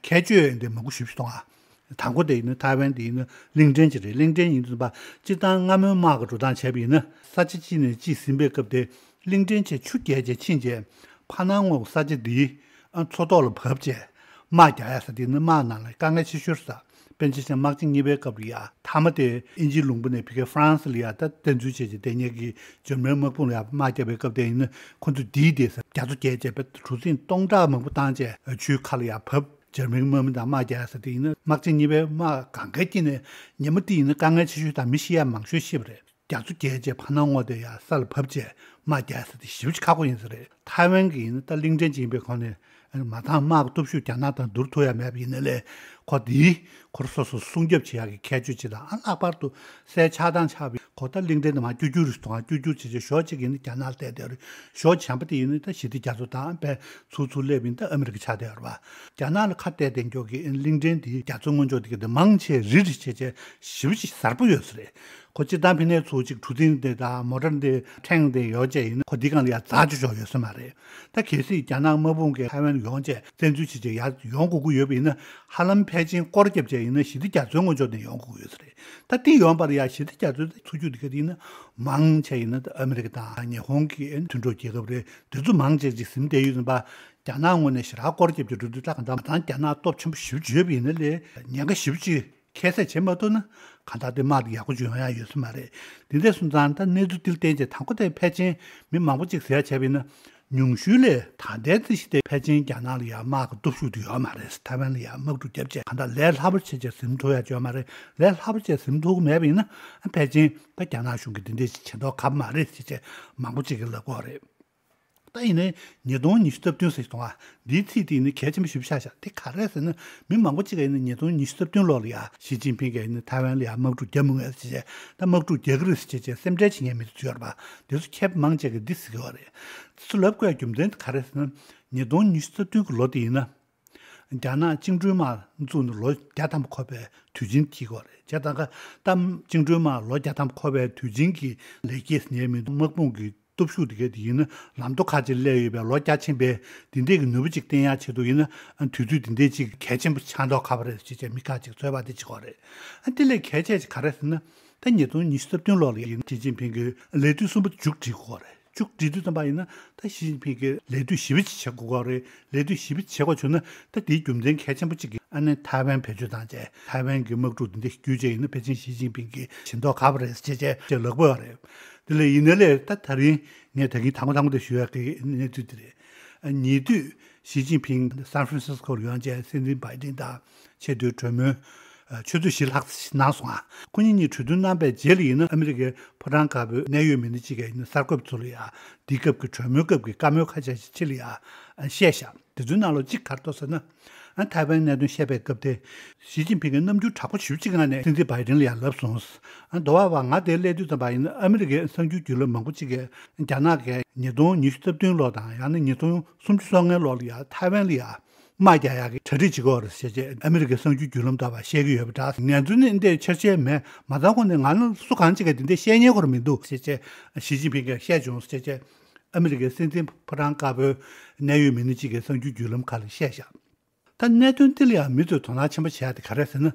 ཁྱད་ཆོས་འདི་མང་པོ་ཞེ་པོ་ཅིག་མཐོང་ང་། དང་པོ་དེ་ཡིན་ན་ཐའེ་ཝན་དེ་ཡིན་ན་གླིང་ཕྲན་ཅིག་རེད། གླིང་ཕྲན་ཡིན་དུས་ཙམ་པ་སྤྱིར་བཏང་སྔ་མོའི་དམག་གི་འགྲོ་སྟངས་བྱས་པ་ཡིན་ན་ས་ཆ་གཅིག་ནས་གཅིག་ཟིན་པའི་སྐབས་དེ་གླིང་ཕྲན་ཆེ་ཆུ་བརྒལ་བྱས་ཕྱིན་རྗེས་ཕར་ནང་ངོས་ཀྱི་ས་ཆ་འདིའི་ཨ་མཚོ་ཐོག་ལ་བབས་བྱས་དམག་རྒྱག་ཡ་ས་དེ་ཡིན་ན་དམག་ནང་ལ་དཀའ་ངལ་ཆེ་ཤོས་རེད་ས། དཔེར་ན་ཆ་བཞག་ན་དམག་ཆེན་གཉིས་པའི་སྐབས་ལ་ཡ་མཐའ་མ་དེ་དབྱིན་ཇིའི་ལུང་པ་ནས་ཕ་གིའི་ཧྥ་རན་སི་ལ་ཡ་ད་བཙན་འཛུལ་བྱས་བྱས་བསྡད་མཁན་གྱི་འཇར་མན་དམག་དཔུང་ལ་ཡ་དམག་རྒྱབ་པའི་སྐབས་དེ་ཡིན་ན་ཁོ་ཚོས་ལྡིར་ཏེ་ས་རྒྱ་མཚོ་བརྒལ་བྱས་པའི་གྲུ་གཟིངས་སྟོང་ཕྲག་མང་པོ་བཏང་བྱས་ཆུའི་ཁ་ལ་ཡ་བབས། འཇར་མན་དམག་མི་དང་དམག་རྒྱག་ས་དེ་ཡིན་ན་དམག་ཆེན་གཉིས་པའི་དམག་གང་གའི་དཀྱིལ་ནས་ཉིན་མོ་དེ་ཡིན་ན་དཀའ་ངལ་ཆེ་ཤོས་དང་མི་ཤི་ཡ་མང་ཤོས་ཤི་བ་རེད། རྒྱ་མཚོ་བརྒལ་བྱས་ཕར་ནང་ངོས་དེ་ཡ་ས་ལ་བབས་བྱས་དམག་རྒྱག་ས་དེ་ཞེ་པོ་ཅིག་ཁག་པོ་ཡིན་ས་རེད། ཐའེ་ཝན་གྱི་ཡིན་ན་ད་གླིང་ཕྲན་ཅིག་ཡིན་པའི་ཁོངས་ནས་མ་ཚང་དམག་གི་སྟོབས་ཤུགས་རྒྱ་ནག་དང་བསྡུར་ཐུབ་ཡ་མེད་པ་ཡིན་ན་ལས་ཁོ་དེའི་ཁོར་སོ་སོ་སྲུང་སྐྱོབ་བྱེད་ཡག་གི་ཁྱད་ཆོས་ཅིག་དང་ཨ་ལྷག་པར་དུ་སའི་ཆགས་སྡང་ཆགས་པའི་ཁོ་ད་གླིང་ཕྲན་དེ་མར་བསྐྱུར་བསྐྱུར་རེད་དང་བསྐྱུར་བསྐྱུར་བྱེད་བྱེད་ཞོ་གཅིག་ཡིན་ན་རྒྱ་ནག་ལ་བལྟས་བསྡད་རེད། ཞོ་གཞན་པ་དེ་ཡིན་ན་ད་ཞི་བདེ་རྒྱ་མཚོ་དང་དཔེ་ཚུར་ཚུར་སླེབས་ཡིན་ད་ཨ་མི་རི་ཀ་ཆགས་བསྡད་ཡོད་རེད་བ། རྒྱ་ནག་ལ་ཁ་གཏད་བསྡད་མཁན་གྱི་གླིང་ཕྲན་དེ་རྒྱ་མཚོ་སྔོན་ཕྱོགས་དེ་ག་དེ་མང་ཆེ་རི་རི་བྱས་བྱས་ཞེ་པོ་ཅིག་གཟར་པོ་ཡོད་ས་རེད། ཁོ་སྤྱིར་བཏང་ཕ་ནས་ཚུར་ཅིག་གྲུ་གཟིངས་དེ་དང་མོ་ཊ་དེ་ཕྲན་དེ་ཡོད་བྱས་ཡིན་ན་ཁོ་འདི་སྒང་ལ་ཡ་འཛེག་རྒྱུ་ཞོ་ཡོད་ས་མ་རེད། ད་གལ་སྲིད་རྒྱ་ནག་དམག་དཔུང་གིས་ཐའེ་ཝན་ཡོང་བྱས་བཙན་འཛུལ་བྱེད་བྱས་ཡར་ཡོང་དགོས་ཀྱི་ཡོད་པ་ཡིན་ན་ཧ་ལམ་ཕལ་ཆེར་སྐོར་བརྒྱབ་བྱས་ཡིན་ན་ཞི་བདེ་རྒྱ་མཚོའི་སྔོན་ཕྱོགས་ནས་ཡོང་དགོས་ཀྱི་ཡོད་ས་རེད། ད་དེ་ཡོང་བར་ཡ་ཞི་བདེ་རྒྱ་མཚོའི་ཚུར་རྒྱུག་དེ་ག་དེ་ཡིན་ན་མང་ཆེ་ཡིན་ན་ཨ་མི་རི་ཀ་དང་ཉི་ཧོང་གི་མཐུན་གྲོགས་རྒྱལ་ཁབ་རེད། དེ་ཚོ་མང་ཆེ་ཅིག་ཟིན་བསྡད་ཡོད་ཟིན་པ། རྒྱ་ནག་ངོས་ནས་ཞེ་དྲག་སྐོར་རྒྱབ་ཀྱི་འགྲོ་དུས་ད་གང་ལྟར་མ་ཚང་རྒྱ་ནག་སྟོབས་ཆེན་པོ་ཞེ་པོ་ཅིག་ཡོད་པ་ཡིན་ན་ལས་ཉེན་ཁ་ཞེ་པོ་ཅིག་ཁྱད་བསད་བྱེད་མ་ཐུབ་ན་གང་ལྟར་དེ་དམག་དེ་ཡག་པོ་ཅིག་ཡོང་ཡ་ཡོད་ས་མ་རེད། དེ་འདྲ་སོང་ཙང་ད་གནས་ཚུལ་འདི་ལ་བརྟེན་བྱས་དང་པོ་དེ་ཕལ་ཆེར་མི་མང་པོ་ཅིག་ཟེར་ཡ་བྱས་པ་ཡིན་ན་ཉུང་ཤོས་ལས་ད་ལྟའི་རྩིས་གཞི་དེ་ཕལ་ཆེར་རྒྱ་ནག་ལ་ཡ་དམག་གི་སྟོབས་ཤུགས་དེ་ཡོད་མ་རེད། ཐའེ་ཝན་ལ་ཡ་དམག་འཁྲུག་བརྒྱབ་བྱས་གང་ལྟར་ལས་སླ་པོ་བྱས་བྱས་ཟིན་ཐུབ་ཡ་ཅིག་ཡོད་མ་རེད། ལས་སླ་པོ་བྱས་ཟིན་ཐུབ་ཀྱི་མེད་པ་ཡིན་ན་ཕལ་ཆེར་ད་རྒྱ་ནག་གཞུང་གིས་འདི་འདྲ་ཞིག་བྱེད་མདོག་ཁ་པོ་མ་རེད་ཟེར་བྱས་མང་པོ་ཅིག་གིས་ལབ་ཀྱི་ཡོད་རེད། ད་ཡིན་ནའི་ཉིས་སྟོང་ཉི་ཤུ་རྩ་བདུན་ཟེར་གྱི་འདུག་ཨ། འདིའི་ཚིག་དེ་ཡིན་ན་གལ་ཆེན་པོ་ཞེ་པོ་ཆགས་ཤག་དེ་ག་རེ་ཟེར་ན་མི་མང་པོ་ཅིག་གིས་ཡིན་ན་ཉིས་སྟོང་ཉི་ཤུ་རྩ་བདུན་ལོ་ལ་ཡ་ཞི་ཅིན་ཕིང་གིས་ཡིན་ན་ཐའེ་ཝན་ལ་ཡ་དམག་འཁྲུག་རྒྱག་མི་འོས་ཟེར་བྱས་ད་དམག་འཁྲུག་རྒྱག་གི་རེད་ཟེར་བྱས་བྱས་སེམས་ཁྲལ་བྱེད་མཁན་མི་ཚོ་ཡོད་རེད་པ། དེ་ཚོ་ཁྱད་པར་མང་ཆེ་གིས་འདི་ཟེར་གྱི་ཡོད་རེད། དེ་ཚོ་ལབ་དགོས་ཡ་རྒྱུ་མཚན་དེ་ག་རེ་ཟེར་ན་ཉིས་སྟོང་ཉི་ཤུ་རྩ་བདུན་གྱི་ལོ་དེ་ཡིན་ན། རྒྱ་ནག་བཅིངས་འགྲོལ་དམག་བཙུགས་ནས་ལོ་བརྒྱ་ཐམ་པ་འཁོར་བའི་དུས་ཆེན་དེ་གོ་རེད། བྱས་ཙང་ཀ་ད་བཅིངས་འགྲོལ་དམག་ལོ་བརྒྱ་ཐམ་པ་འཁོར་བའི་དུས་ཆེན་གྱི་ལེགས་སྐྱེས་ཟེར་མཁན་མི་འདུག་དམག་དཔུང་གི་སྟོབས་ཤུགས་དེ་ག་དེ་ཡིན་ན་ལམ་ཐོ་ཁ་ཅིག་སླེབས་ཡོད་པའི་ལོ་རྒྱ་ཆེན་པོའི་དེ་འདྲས་ཀྱི་ནུས་པ་ཅིག་བསྟན་ཡག་ཆེད་དུ་ཡིན་ན་དུས་ཚོད་དེ་འདྲས་ཅིག་གལ་ཆེན་པོ་ཆགས་མདོག་ཁ་པོ་རེད་ཅེས་བྱས་མི་ཁག་ཅིག་རྩོད་པ་དེ་བྱེད་ཀྱི་ཡོད་རེད། ཨ་དེ་ལས་གལ་ཆེ་ཅིག་ག་རེ་ཟེར་ན་ད་ཉིས་སྟོང་ཉི་ཤུ་རྩ་བདུན་ལོ་ལ་ཡིན་ཞི་ཅིན་ཕིང་གི་ལས་དུས་གསུམ་པ་མཇུག་སྒྲིལ་དགོས་རེད། མཇུག་སྒྲིལ་དུས་ཙམ་པ་ཡིན་ན་ད་ཞི་ཅིན་ཕིང་གིས་ལས་དུས་ཞེ་པོ་ཅིག་བྱེད་དགོས་ཀྱི་རེད། ལས་དུས་ཞེ་པོ་ཅིག་བྱེད་དགོས་བྱུང་ན་ད་དེའི་རྒྱུ་མཚན་གལ་ཆེན་པོ་གཅིག་གིས་ཨ་ནི་ཐའེ་ཝན་བེད་སྤྱོད་བཏང་བྱས་ཐའེ་ཝན་གྱི་དམག་འཁྲུག་འདི་འདྲ་བརྒྱུད་བྱས་ཡིན་ན་ཕལ་ཆེར་ཞི་ཅིན་ཕིང་གིས་ཞེན་མདོག་ཁ་པོ་རེད་ཅེས་བྱས་ཅེས་ལབ་ཀྱི་ཡོད་རེད། དེ་ལས་ཡིན་ན་ལས་ད་ད་རིང་ངས་ད་གིན་དང་པོ་དང་པོ་དེ་ཞུ་ཡག་གི་གནས་ཚུལ་དེ་རེད། ཨ་ཉེ་དུས་ཞི་ཅིན་ཕིང་སན་ཧྥ་རན་སིས་ཀོ་ལ་ཡོང་བྱས་སྲིད་འཛིན་བྷའི་ཏིན་དང་ཆེས་མཐོའི་གྲོས་མོལ་ཆུ་ཚོད་བཞི་ལྷག་ཙམ་གནང་སོང་ང་། ཁོ་གཉིས་གཉིས་གྲོས་བསྡུར་གནང་པའི་རྗེས་ལ་ཡིན་ན་ཨ་མི་རི་ཀའི་ཕོ་བྲང་དཀར་པོའི་གནད་ཡོད་མི་སྣ་གཅིག་གིས་ཡིན་ན་གསར་འགོད་པ་ཚོ་ལ་ཡ་འདི་སྐབས་ཀྱི་གྲོས་མོལ་སྐབས་ཀྱི་བཀའ་མོལ་ཁ་ཤས་ཤིག་ཕྱི་ལ་ཡ་བཤད་བཞག་དེ་ཚོའི་ནང་ལོགས་གཅིག་ག་རེ་འདུག་ཟེར་ན། ཨ་ཐའེ་ཝན་གནད་དོན་བཤད་པའི་སྐབས་དེ་ཞི་ཅིན་ཕིང་གིས་རྣམ་འགྱུར་དྲག་པོ་ཞེ་པོ་ཅིག་ངང་ནས་སྲིད་འཛིན་བྷའི་ཏིན་ལ་ཡ་ལབ་སོང་། ཨ་འདོ་བ་བ་ང་དེ་སླེབས་དུས་ཙམ་པ་ཡིན་ན་ཨ་མི་རི་ཀའི་གསར་འགྱུར་བརྒྱུད་ལམ་མང་པོ་ཅིག་གིས་རྒྱ་ནག་གིས་ཉིས་སྟོང་ཉི་ཤུ་རྩ་བདུན་ལོ་དང་ཡང་ན་ཉིས་སྟོང་སུམ་ཅུ་སོ་ལྔའི་ལོ་ལ་ཡ་ཐའེ་ཝན་ལ་ཡ། དམག་རྒྱག་ཡག་གི་གྲ་སྒྲིག་བྱེད་ཀྱི་ཡོད་རེད་ཟེར་བྱས་ཨ་མི་རི་ཀའི་གསར་འགྱུར་བརྒྱུད་ལམ་དག་པ་བཤད་ཀྱི་ཡོད་པ་འདྲ། ངས་འདི་ནས་འདི་འདྲའི་ཆ་ཤས་མེད་མ་ཚང་ཁོ་ནས་ང་ལ་སུ་གང་ཅིག་གིས་འདི་འདྲ་བཤད་མཁན་ཁོ་རང་མི་འདུག་ཟེར་བྱས་ཞི་ཅིན་ཕིང་གིས་བཤད་བྱུང་ཟེར་བྱས་ཨ་མི་རི་ཀའི་སྲིད་འཛིན་ཕོ་བྲང་དཀར་པོའི་གནད་ཡོད་མི་སྣ་གཅིག་གིས་གསར་འགྱུར་བརྒྱུད་ལམ་ཁག་ལ་བཤད་བཞག་ད་གནད་དོན་འདི་ལ་ཡང་མི་ཚོས་དོ་སྣང་ཆེན་པོ་བྱེད་ཡག་དེ་ག་རེ་ཟེར་ན།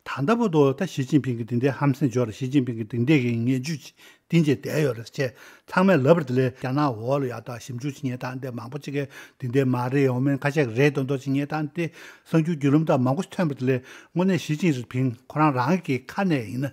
ད་ལྟ་བར་དུ་ད་ཞི་ཅིན་ཕིང་གིས་འདི་འདྲའི་ཧམ་སེམས་འཇོག་རེད། ཞི་ཅིན་ཕིང་གིས་འདི་འདྲའི་གི་ངན་ཇུས་བསྟན་བྱས་བསྡད་ཡོད་རེད་ཅེས་ཚང་མས་ལབ་པ་དེ་ལས་རྒྱ་ནག་འོག་ལ་ཡ་ད་ཞིབ་འཇུག་བྱེད་མཁན་དང་འདི་མང་པོ་ཅིག་གིས་འདི་འདྲའི་མ་རེད་འོ་མེན་ཁ་ཤས་རེད་མདོག་མདོག་བྱེད་མཁན་དང་འདི་གསར་འགྱུར་བརྒྱུད་ལམ་དང་མང་པོ་ཞིག་ཐོན་པ་དེ་ལས་དངོས་གནས་ཞི་ཅིན་ཕིང་ཁོ་རང་རང་གི་ཁ་ནས་ཡིན་ན་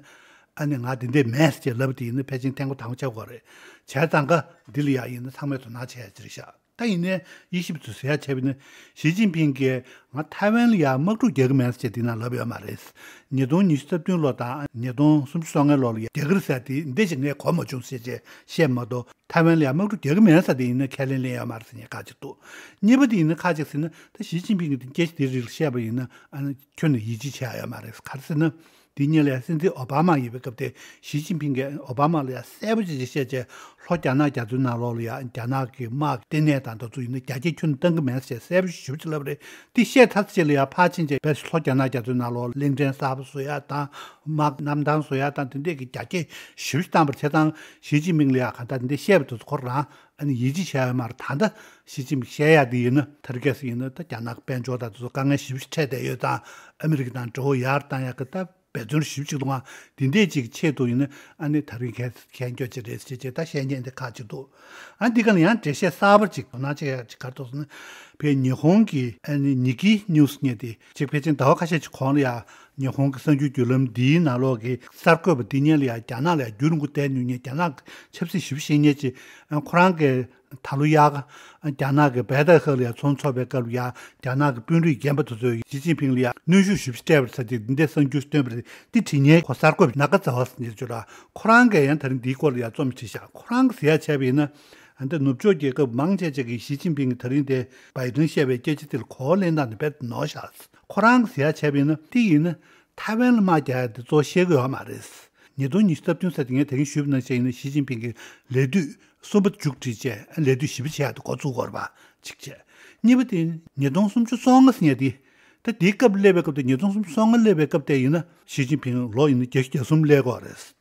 ཨ་ནི་ང་འདི་འདྲའི་མེད་ཅེས་ལབ་པ་དེ་ཡིན་ན་ཕལ་ཆེར་ཐེངས་མ་དང་པོ་ཆགས་ཀྱི་ཡོད་རེད། བྱས་ཙང་ཀ་འདི་ལ་ཡ་ཡིན་ན་ཚང་མས་དོ་སྣང་བྱེད་ཡ་ཅིག་རེད་ཤག་ད་ཡིན་ནའི་དབྱེ་ཞིབ་ཚོས་ཟེར་ཡ་བྱས་པ་ཡིན་ན་ཞི་ཅིན་ཕིང་གིས་ང་ཐའེ་ཝན་ལ་ཡ་དམག་འཁྲུག་རྒྱག་གི་མེད་ཟེར་དེ་ན་ལབ་ཡོད་མ་རེད། ཉིས་སྟོང་ཉི་ཤུ་རྩ་བདུན་ལོ་དང་ཉིས་སྟོང་སུམ་ཅུ་སོ་ལྔའི་ལོ་ལ་ཡ་རྒྱག་གི་རེད་ཟེར་དེ་འདི་ཞིག་ངས་གོ་མ་བྱུང་ཟེར་བྱས་བཤད་མ་གཏོགས་ཐའེ་ཝན་ལ་ཡ་དམག་འཁྲུག་རྒྱག་གི་མེད་ཟེར་དེ་ཡིན་ན་ཁས་ལེན་ལེན་ཡོད་མ་རེད་ཟེར་ངས་ཁ་ཅིག་འདུག་གཉིས་པ་དེ་ཡིན་ན་ཁ་ཅིག་ཟེར་ན་ད་ཞི་ཅིན་ཕིང་གིས་དེ་སྐད་ཆ་དེ་རིགས་བཤད་པ་ཡིན་ན་ཨ་ནི་ཁྱོན་ནས་ཡིད་ཆེས་བྱས་ཡོད་མ་རེད། ག་རེ་ཟེར་ན། དེ་ཉིན་ལ་ཡང་སྲིད་འཛིན་ཨོ་བྷ་མ་ཡིན་པའི་སྐབས་དེ་ཞི་ཅིན་ཕིང་གིས་ཨོ་བྷ་མ་ལ་ཡང་གསལ་པོ་ཅིག་ཅིག་བཤད་བྱས། ལྷོ་རྒྱ་ནག་རྒྱ་མཚོའི་ནང་ལོགས་ལ་ཡང་རྒྱ་ནག་གི་དམག་ལྟེ་གནས་དང་དེ་ཚོ་ཡིན་ན་རྒྱ་སྐྱེད་ཁྱོན་ནས་གཏོང་གི་མེད་ཟེར་གསལ་པོ་ཞེ་པོ་ཅིག་ལབ་རེད། དེ་བཤད་ཚར་ཚེ་ལ་ཡང་ཕར་ཕྱིན་བྱས་པས་ལྷོ་རྒྱ་ནག་རྒྱ་མཚོའི་ནང་ལོགས་གླིང་ཕྲན་གསར་པ་བཟོ་ཡག་དང་། དམག་གནམ་ཐང་བཟོ་ཡག་དང་དེ་འདྲས་ཀྱི་རྒྱ་སྐྱེད་ཞེ་པོ་ཅིག་བཏང་པ་རེད། བྱས་ཙང་ཞི་ཅིན་ཕིང་ལ་ཡང་གང་ལྟར་དེ་འདྲས་བཤད་པ་དེ་ཚོ་ཁོ་རང་ཨ་ནི་ཡིད་ཆེས་བྱས་ཡོད་མ་རེད། ད་ལྟ་ཞི་ཅིན་ཕིང་བཤད་ཡག་དེ་ཡིན་ན་ཐར་གེ་སི་ཡིན་ན་ད་རྒྱ་ནག་གི་དཔལ་འབྱོར་དང་དེ་ཚོ་དཀའ་ངལ་ཞེ་པོ་ཅིག་འཕྲད་བསྡད་ཡོད་ཙང་ཨ་མི་རི་ཀ་དང་འབྲེལ་བ་ཡར་བཏང་ཡག་གི་ད། འབད་བརྩོན་ཞེ་པོ་ཅིག་གཏོང་བ་འདི་འདྲས་ཅིག་ཆེད་དུ་ཡིན་ན་ཨ་ནི་ད་རིང་གལ་གལ་འགྱོ་ཅིག་རེད་ཟེར་བྱས་ད་བཤད་མཁན་དེ་ཁག་ཅིག་འདུག་ཨ་འདི་ག་ལ་ཡང་འགྲེལ་བཤད་གསར་པ་ཅིག་དོ་སྣང་བྱེད་ཡག་ཅིག་ག་རེ་འདུག་ཟེར་ན། བའི་ཉི་ཧོང་གི་ཨ་ནི་ཉི་ཀི་ནིའུ་སི་ཉེ་དེ་ཅིག་ཕལ་ཆེར་ཟླ་བ་ཁ་ཤས་ཅིག་གོང་ལ་ཡང་ཉི་ཧོང་གི་གསར་འགྱུར་བརྒྱུད་ལམ་འདིའི་ནང་ལོགས་ཀྱི་གསར་འགོད་པ་འདི་ཉིད་ལ་ཡང་རྒྱ་ནག་ལ་ཡང་རྒྱུན་རིང་པོ་བསྡད་མྱོང་མཁན་རྒྱ་ནག་གི་ཆབ་སྲིད་ཞེ་པོ་ཤེས་མཁན་ཅིག་ཨ་ཁོ་རང་གི་ད་ལོ་ཡག་རྒྱ་ནག་གི་བེ་ཏའི་ཧེ་ལ་ཡང་ཚོང་འཚོགས་པའི་སྐབས་ལ་ཡང་རྒྱ་ནག་གི་དཔོན་རིགས་རྒན་པ་དེ་ཚོས་ཞི་ཅིན་ཕིང་ལ་ཡང་གནོན་ཤུགས་ཞེ་པོ་སྤྲད་པ་རེད་ཟེར་ཏེ་འདི་འདྲའི་གསར་འགྱུར་བཏོན་པ་རེད། འདི་བྲིས་མཁན་ཁོ་གསར་འགོད་པ་ན་ཀ་ཛ་བ་ཟེར་མཁན་ཅིག་ཡོད་ར། ཁོ་རང་གིས་ཡང་ད་རིང་འདིའི་སྐོར་ལ་ཡང་རྩོམ་བྲིས་ཤག་ཁོ་རང་གིས་ཟེར་ཡག་བྱས་པ་ཡིན་ན། ཨ་འདི་ནུབ་ཕྱོགས་རྒྱལ་ཁབ་མང་ཆེ་ཅིག་གིས་ཞི་ཅིན་ཕིང་གིས་ད་རིང་དེ་བའི་ཏིན་བཤད་པའི་སྐད་ཆ་དེ་ལ་གོ་བ་ལེན་སྟངས་དེ་རྦད་དེ་ནོར་ཤག་ཁོ་རང་གིས་ཟེར་ཡག་བྱས་པ་ཡིན་ན་དེ་ཡིན་ན། ཐའེ་ཝན་ལ་དམག་རྒྱག་ཡག་དེ་གཙོ་བོ་ཤེས་ཀྱི་ཡོད་མ་རེད། ཉིས་སྟོང་ཉི་ཤུ་རྩ་བདུན་ཟེར་དེ་ངས་ད་གིན་ཞུས་པ་ནང་བཞིན་ཡིན་ན་ཞི་ཅིན་ཕིང་གི་ལས་དུས་གསུམ་པ་མཇུག་སྒྲིལ་བྱས་ལས་དུས་བཞི་པ་བྱེད་ཡག་དེ་འགོ་བཙུགས་ཀྱི་ཡོད་རེད་པ། གཅིག་བྱས། གཉིས་པ་དེ་ཉིས་སྟོང་སུམ་ཅུ་སོ་ལྔ་ཟེར་མཁན་དེ། ད་དེའི་སྐབས་སླེབས་པའི་སྐབས་དེ་ཉིས་སྟོང་སུམ་ཅུ་སོ་ལྔ་སླེབས་པའི་སྐབས་དེ་ཡིན་ན་ཞི་ཅིན་ཕིང་ལོ་ཡིན་ན་བརྒྱད་ཅུ་གྱ་གསུམ་སླེབས་ཀྱི་ཡོད་རེད།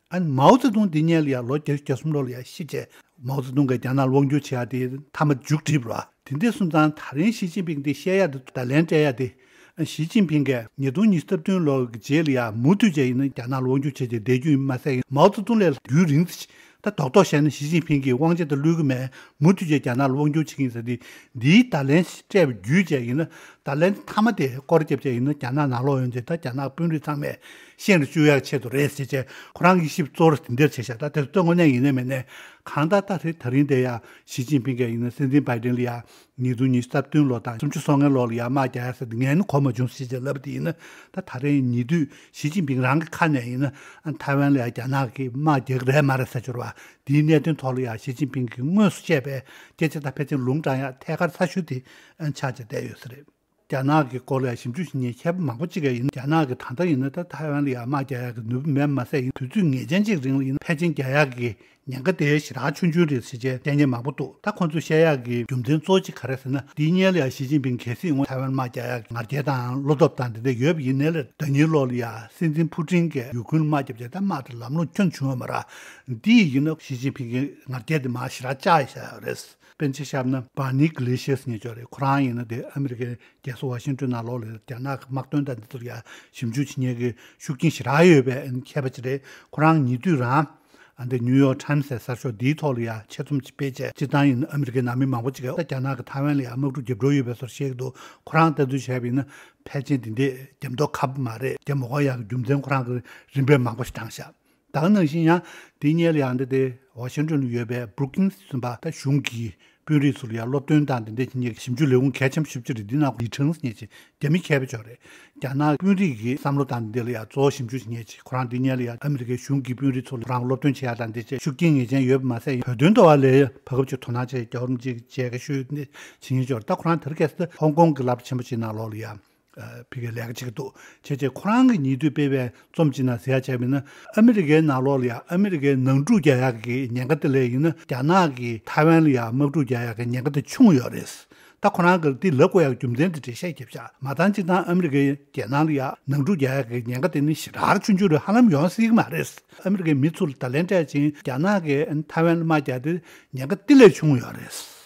ཨ་ནི་མའོ་ཙེ་ཏུང་འདི་ཉིད་ལ་ཡང་ལོ་བརྒྱད་ཅུ་གྱ་གསུམ་ལོ་ལ་ཡང་ཤི་བྱས། མའོ་ཙེ་ཏུང་གིས་རྒྱ་ནག་དབང་བསྒྱུར་བྱེད་ཡག་དེ་མཐའ་མ་མཇུག་བསྒྲིལ་བ། དེ་འདྲ་སོང་ཙང་ད་རིང་ཞི་ཅིན་ཕིང་དེ་བཤད་ཡག་དེ་བརྡ་ལན་སྤྲད་ཡག་དེ། ཞི་ཅིན་ཕིང་གིས་ཉིས་སྟོང་ཉི་ཤུ་རྩ་བདུན་ལོ་གི་རྗེས་ལ་ཡང་མུ་མཐུད་བྱས་ཡིན་ན་རྒྱ་ནག་ལ་དབང་བསྒྱུར་བྱས་བྱས་བསྡད་རྒྱུ་ཡིན་མ་ཟད་ཡིན་མའོ་ཙེ་ཏུང་ལས་རྒྱུན་རིང་ཙམ་ཅིག་ད་རྡོག་རྡོག་བཤད་ན་ཞི་ཅིན་ཕིང་གིས་དབང་ཆ་དེ་བློས་ཀྱི་མེད། མུ་མཐུད་བྱས་རྒྱ་ནག་ལ་དབང་བསྒྱུར་བྱེད་ཀྱི་ཡིན་ཟེར་ཏེ། འདིའི་བརྡ་ལན་སྤྲད་པ་བརྒྱུད་བྱས་ཡིན་ན། བརྡ་ལན་མཐའ་མ་དེ་སྐོར་རྒྱབ་བྱས་ཡིན་ན་རྒྱ་ནག་ནང་ལོགས་ཡོང་རྗེས་ད་རྒྱ་ནག་དཔོན་རིགས་ཚང་མས་ཤེས་རུ་བཅུག་ཡག་ཆེད་དུ་རེད་ཟེར་བྱས་ཁོ་རང་གི་དབྱེ་ཞིབ་གཙོ་བོ་དེ་འདིར་བྱས་ཤག་ད་དེ་ཚོ་དངོས་གནས་ཡིན་ནའི་མིན་ནའི་གང་ལྟར་ད་རེས་ད་རིང་དེ་ཡང་ཞི་ཅིན་ཕིང་གིས་ཡིན་ན་སྲིད་འཛིན་བྷའི་ཏིན་ལ་ཡང་ཉིས་སྟོང་ཉི་ཤུ་རྩ་བདུན་ལོ་དང་སུམ་ཅུ་སོ་ལྔའི་ལོ་ལ་ཡང་དམག་རྒྱག་ཡག་ཟེར་ཏེ་ངས་ནི་གོ་མ་བྱུང་ཟེར་བྱས་ལབ་པ་དེ་ཡིན་ན། ད་ད་རེས་ཉེ་དུས་ཞི་ཅིན་ཕིང་རང་གི་ཁ་ནས་ཡིན་ན་ཨ་ཐའེ་ཝན་ལ་ཡང་རྒྱ་ནག་གིས་དམག་རྒྱག་གི་རེད་མ་རེད་ཟེར་གྱི་ཡོད་རེད་པ། དེའི་གནད་དོན་ཐོག་ལ་ཡང་ཞི་ཅིན་ཕིང་གིས་དངོས་སུ་བཤད་པའི་སྐད་ཆ་དང་ཕལ་ཆེར་ལུང་དྲངས་ཡག་ཐད་ཀར་གསལ་ཤོས་དེ་ཆགས་བྱས་བསྡད་ཡོད་ས་རེད། རྒྱ་ནག་གི་སྐོར་ལ་ཡང་ཞིབ་འཇུག་བྱེད་མཁན་མཁས་པ་མང་པོ་ཅིག་ཡང་ཡིན། རྒྱ་ནག་གིས་ད་ལྟ་ཡིན་ན་ད་ཐའེ་ཝན་ལ་ཡང་དམག་རྒྱག་ཡག་གི་ནུས་པ་མེད་མ་ཟད་ཡིན་དུས་ཚོད་ངེས་ཅན་ཅིག་རིང་ལ་ཡིན་ཕལ་ཆེར་རྒྱག་ཡག་གི་ཉེན་ཁ་དེ་ཞེ་དྲག་ཆུང་ཆུང་རེད་ཟེར་བྱས་བཤད་མཁན་མང་པོ་འདུག་ད་ཁོང་ཚོས་བཤད་ཡག་གི་རྒྱུ་མཚན་གཙོ་བོ་གཅིག་ག་རེ་ཟེར་ན། འདིའི་སྔོན་ལ་ཡང་ཞི་ཅིན་ཕིང་གལ་སྲིད་ངོས་ཐའེ་ཝན་དམག་རྒྱག་ཡག་གི་ང་རྒྱལ་དང་བློ་སྟོབས་དང་དེ་འདྲ་ཡོད་པ་ཡིན་ནའི་ལས་ཟླ་ཉིན་ལོ་ལ་ཡང་སྲིད་འཛིན་ཕུ་ཀྲིན་གྱིས་ཡུ་ཁུན་དམག་བརྒྱབ་བྱས་ད་དམག་དེ་ལམ་ལྷོང་ཁྱོན་བྱུང་བ་མ་རེད། འདི་ཡིན་ན་ཞི་ཅིན་ཕིང་གི་ང་རྒྱལ་དེ་མར་ཞེ་དྲག་བཅག་ཡོད་ས་རེད། དཔེར་ན་ཆ་བཞག་ན་བར་ནི་གི་ལེ་ཤི་ཡས་ཟེར་མཁན་ཅིག་ཡོད་རེད། ཁོ་རང་ཡིན་ན་དེ་ཨ་མི་རི་ཀའི་རྒྱལ་ས་ཝ་ཤིང་ཏོན་ནང་ལོགས་ལ་རྒྱ་ནག་གི་དམག་དོན་དང་འདི་ཚོ་ལ་ཡང་ཞིབ་འཇུག་བྱེད་མཁན་གྱི་ཤུགས་རྐྱེན་ཞེ་དྲག་ཡོད་པའི་མཁས་པ་ཅིག་རེད། ཁོ་རང་ཉེ་དུས་རང་ཨ་འདི་ནིའུ་ཡོག་ཊའིམ་སི་ཟེར་གསར་ཤོག་འདིའི་ཐོག་ལ་ཡང་ཆེད་རྩོམ་ཅིག་སྤེལ་བྱས། སྤྱིར་བཏང་ཡིན་ན་ཨ་མི་རི་ཀའི་ནང་མི་མང་པོ་ཅིག་གིས་ད་རྒྱ་ནག་གིས་ཐའེ་ཝན་ལ་ཡང་དམག་འཁྲུག་རྒྱབ་འགྲོ་ཡོད་པའི་བཟོ་འདྲ་བཤད་ཀྱི་འདུག་ཁོ་རང་ལྟ་ཚུལ་བྱས་པ་ཡིན་ན་ཕལ་ཆེར་འདི་འདྲས་རྒྱབ་མདོག་ཁ་པོ་མ་རེད། རྒྱབ་མ་དགོས་ཡག་གི་རྒྱུ་མཚན་ཁོ་རང་གིས་རིམ་པས་མང་པོ་ཞིག་བགྲངས་ཤག་ད་ག་ནང་བཞིན་ཡང་དེ་སྔོན་ལ་ཡང་འདི་དེ་ཝ་ཤིང་ཏོན་ལ་ཡོད་པའི་Brookings ཟེར་བ་ད་གཞུང་གི་དཔོན་རིགས་ཚོ་ལ་ཡང་སློབ་སྟོན་དང་དེ་འདྲ་བྱེད་མཁན་གྱི་ཞིབ་འཇུག་ལས་ཁུངས་གལ་ཆེན་པོ་ཞེ་པོ་ཅིག་རེད། འདི་ནང་ལི་ཁྲང་ཟེར་མཁན་ཅིག་རྒྱ་མི་མཁས་པ་ཅིག་རེད། རྒྱ་ནག་དཔོན་རིགས་ཀྱི་བསམ་བློ་དང་དེ་འདྲ་ལ་ཡང་གཙོ་བོ་ཞིབ་འཇུག་བྱེད་མཁན་ཅིག་ཁོ་རང་འདི་སྔོན་ལ་ཡང་ཨ་མི་རི་ཀའི་གཞུང་གི་དཔོན་རིགས་ཚོ་ལ་ཁོ་རང་སློབ་སྟོན་བྱེད་ཡག་དང་འདི་བྱས་ཤུགས་རྐྱེན་ངེས་ཅན་ཡོད་པ་མ་ཟད་ཡང་བོད་དོན་འདྲ་བ་ལ་བར་སྐབས་ཅིག་དོ་སྣང་བྱས་རྒྱ་བོར་ཅིག་བྱས་ཀ་ཤོད་ནས་བྱེད་མཁན་ཅིག་རེད། ད་ཁོ་རང་དེ་རིང་ཁ་སང་ཧོང་ཀོང་གི་སློབ་གྲྭ་ཆེན་པོ་ཅིག་ནང་ལོགས་ལ་ཡང་ཕ་གིའི་ལས་ཀ་བྱེད་ཀྱི་འདུག་བྱས་རྗེས་ཁོ་རང་གིས་ཉེ་དུས་སྤེལ་བའི་རྩོམ་ཅིག་ནང་ཟེར་ཡག་བྱས་པ་ཡིན་ན། ཨ་མི་རི་ཀའི་ནང་ལོགས་ལ་ཡང་ཨ་མི་རི་ཀའི་ནང་འཁྲུག་རྒྱག་ཡག་གི་ཉེན་ཁ་དེ་ལས་ཡིན་ན་རྒྱ་ནག་གིས་ཐའེ་ཝན་ལ་ཡང་དམག་འཁྲུག་རྒྱག་ཡག་གི་ཉེན་ཁ་དེ་ཆུང་ཡོད་རེད། ད་ཁོ་རང་གིས་འདི་ལབ་དགོས་ཡག་རྒྱུ་མཚན་དེ་འགྲེལ་བཤད་བརྒྱབ་ཤག་མ་ཚང་སྤྱིར་བཏང་ཨ་མི་རི་ཀའི་རྒྱལ་ནང་ལ་ཡང་ནང་འཁྲུག་རྒྱག་ཡག་གི་ཉེན་ཁ་དེ་ནི་ཞེ་དྲག་ཆུང་ཆུང་རེད། ཧ་ལམ་ཡོང་སྲིད་ཀྱི་མ་རེད། ཨ་མི་རི་ཀའི་མི་ཚོ་ལ་བརྡ་ལན་སྤྲད་ཅིང་རྒྱ་ནག་གིས་ཐའེ་ཝན་ལ་དམག་རྒྱག་དེ་ཉེན་ཁ་དེ་ལས་ཆུང་ཡོད་རེད།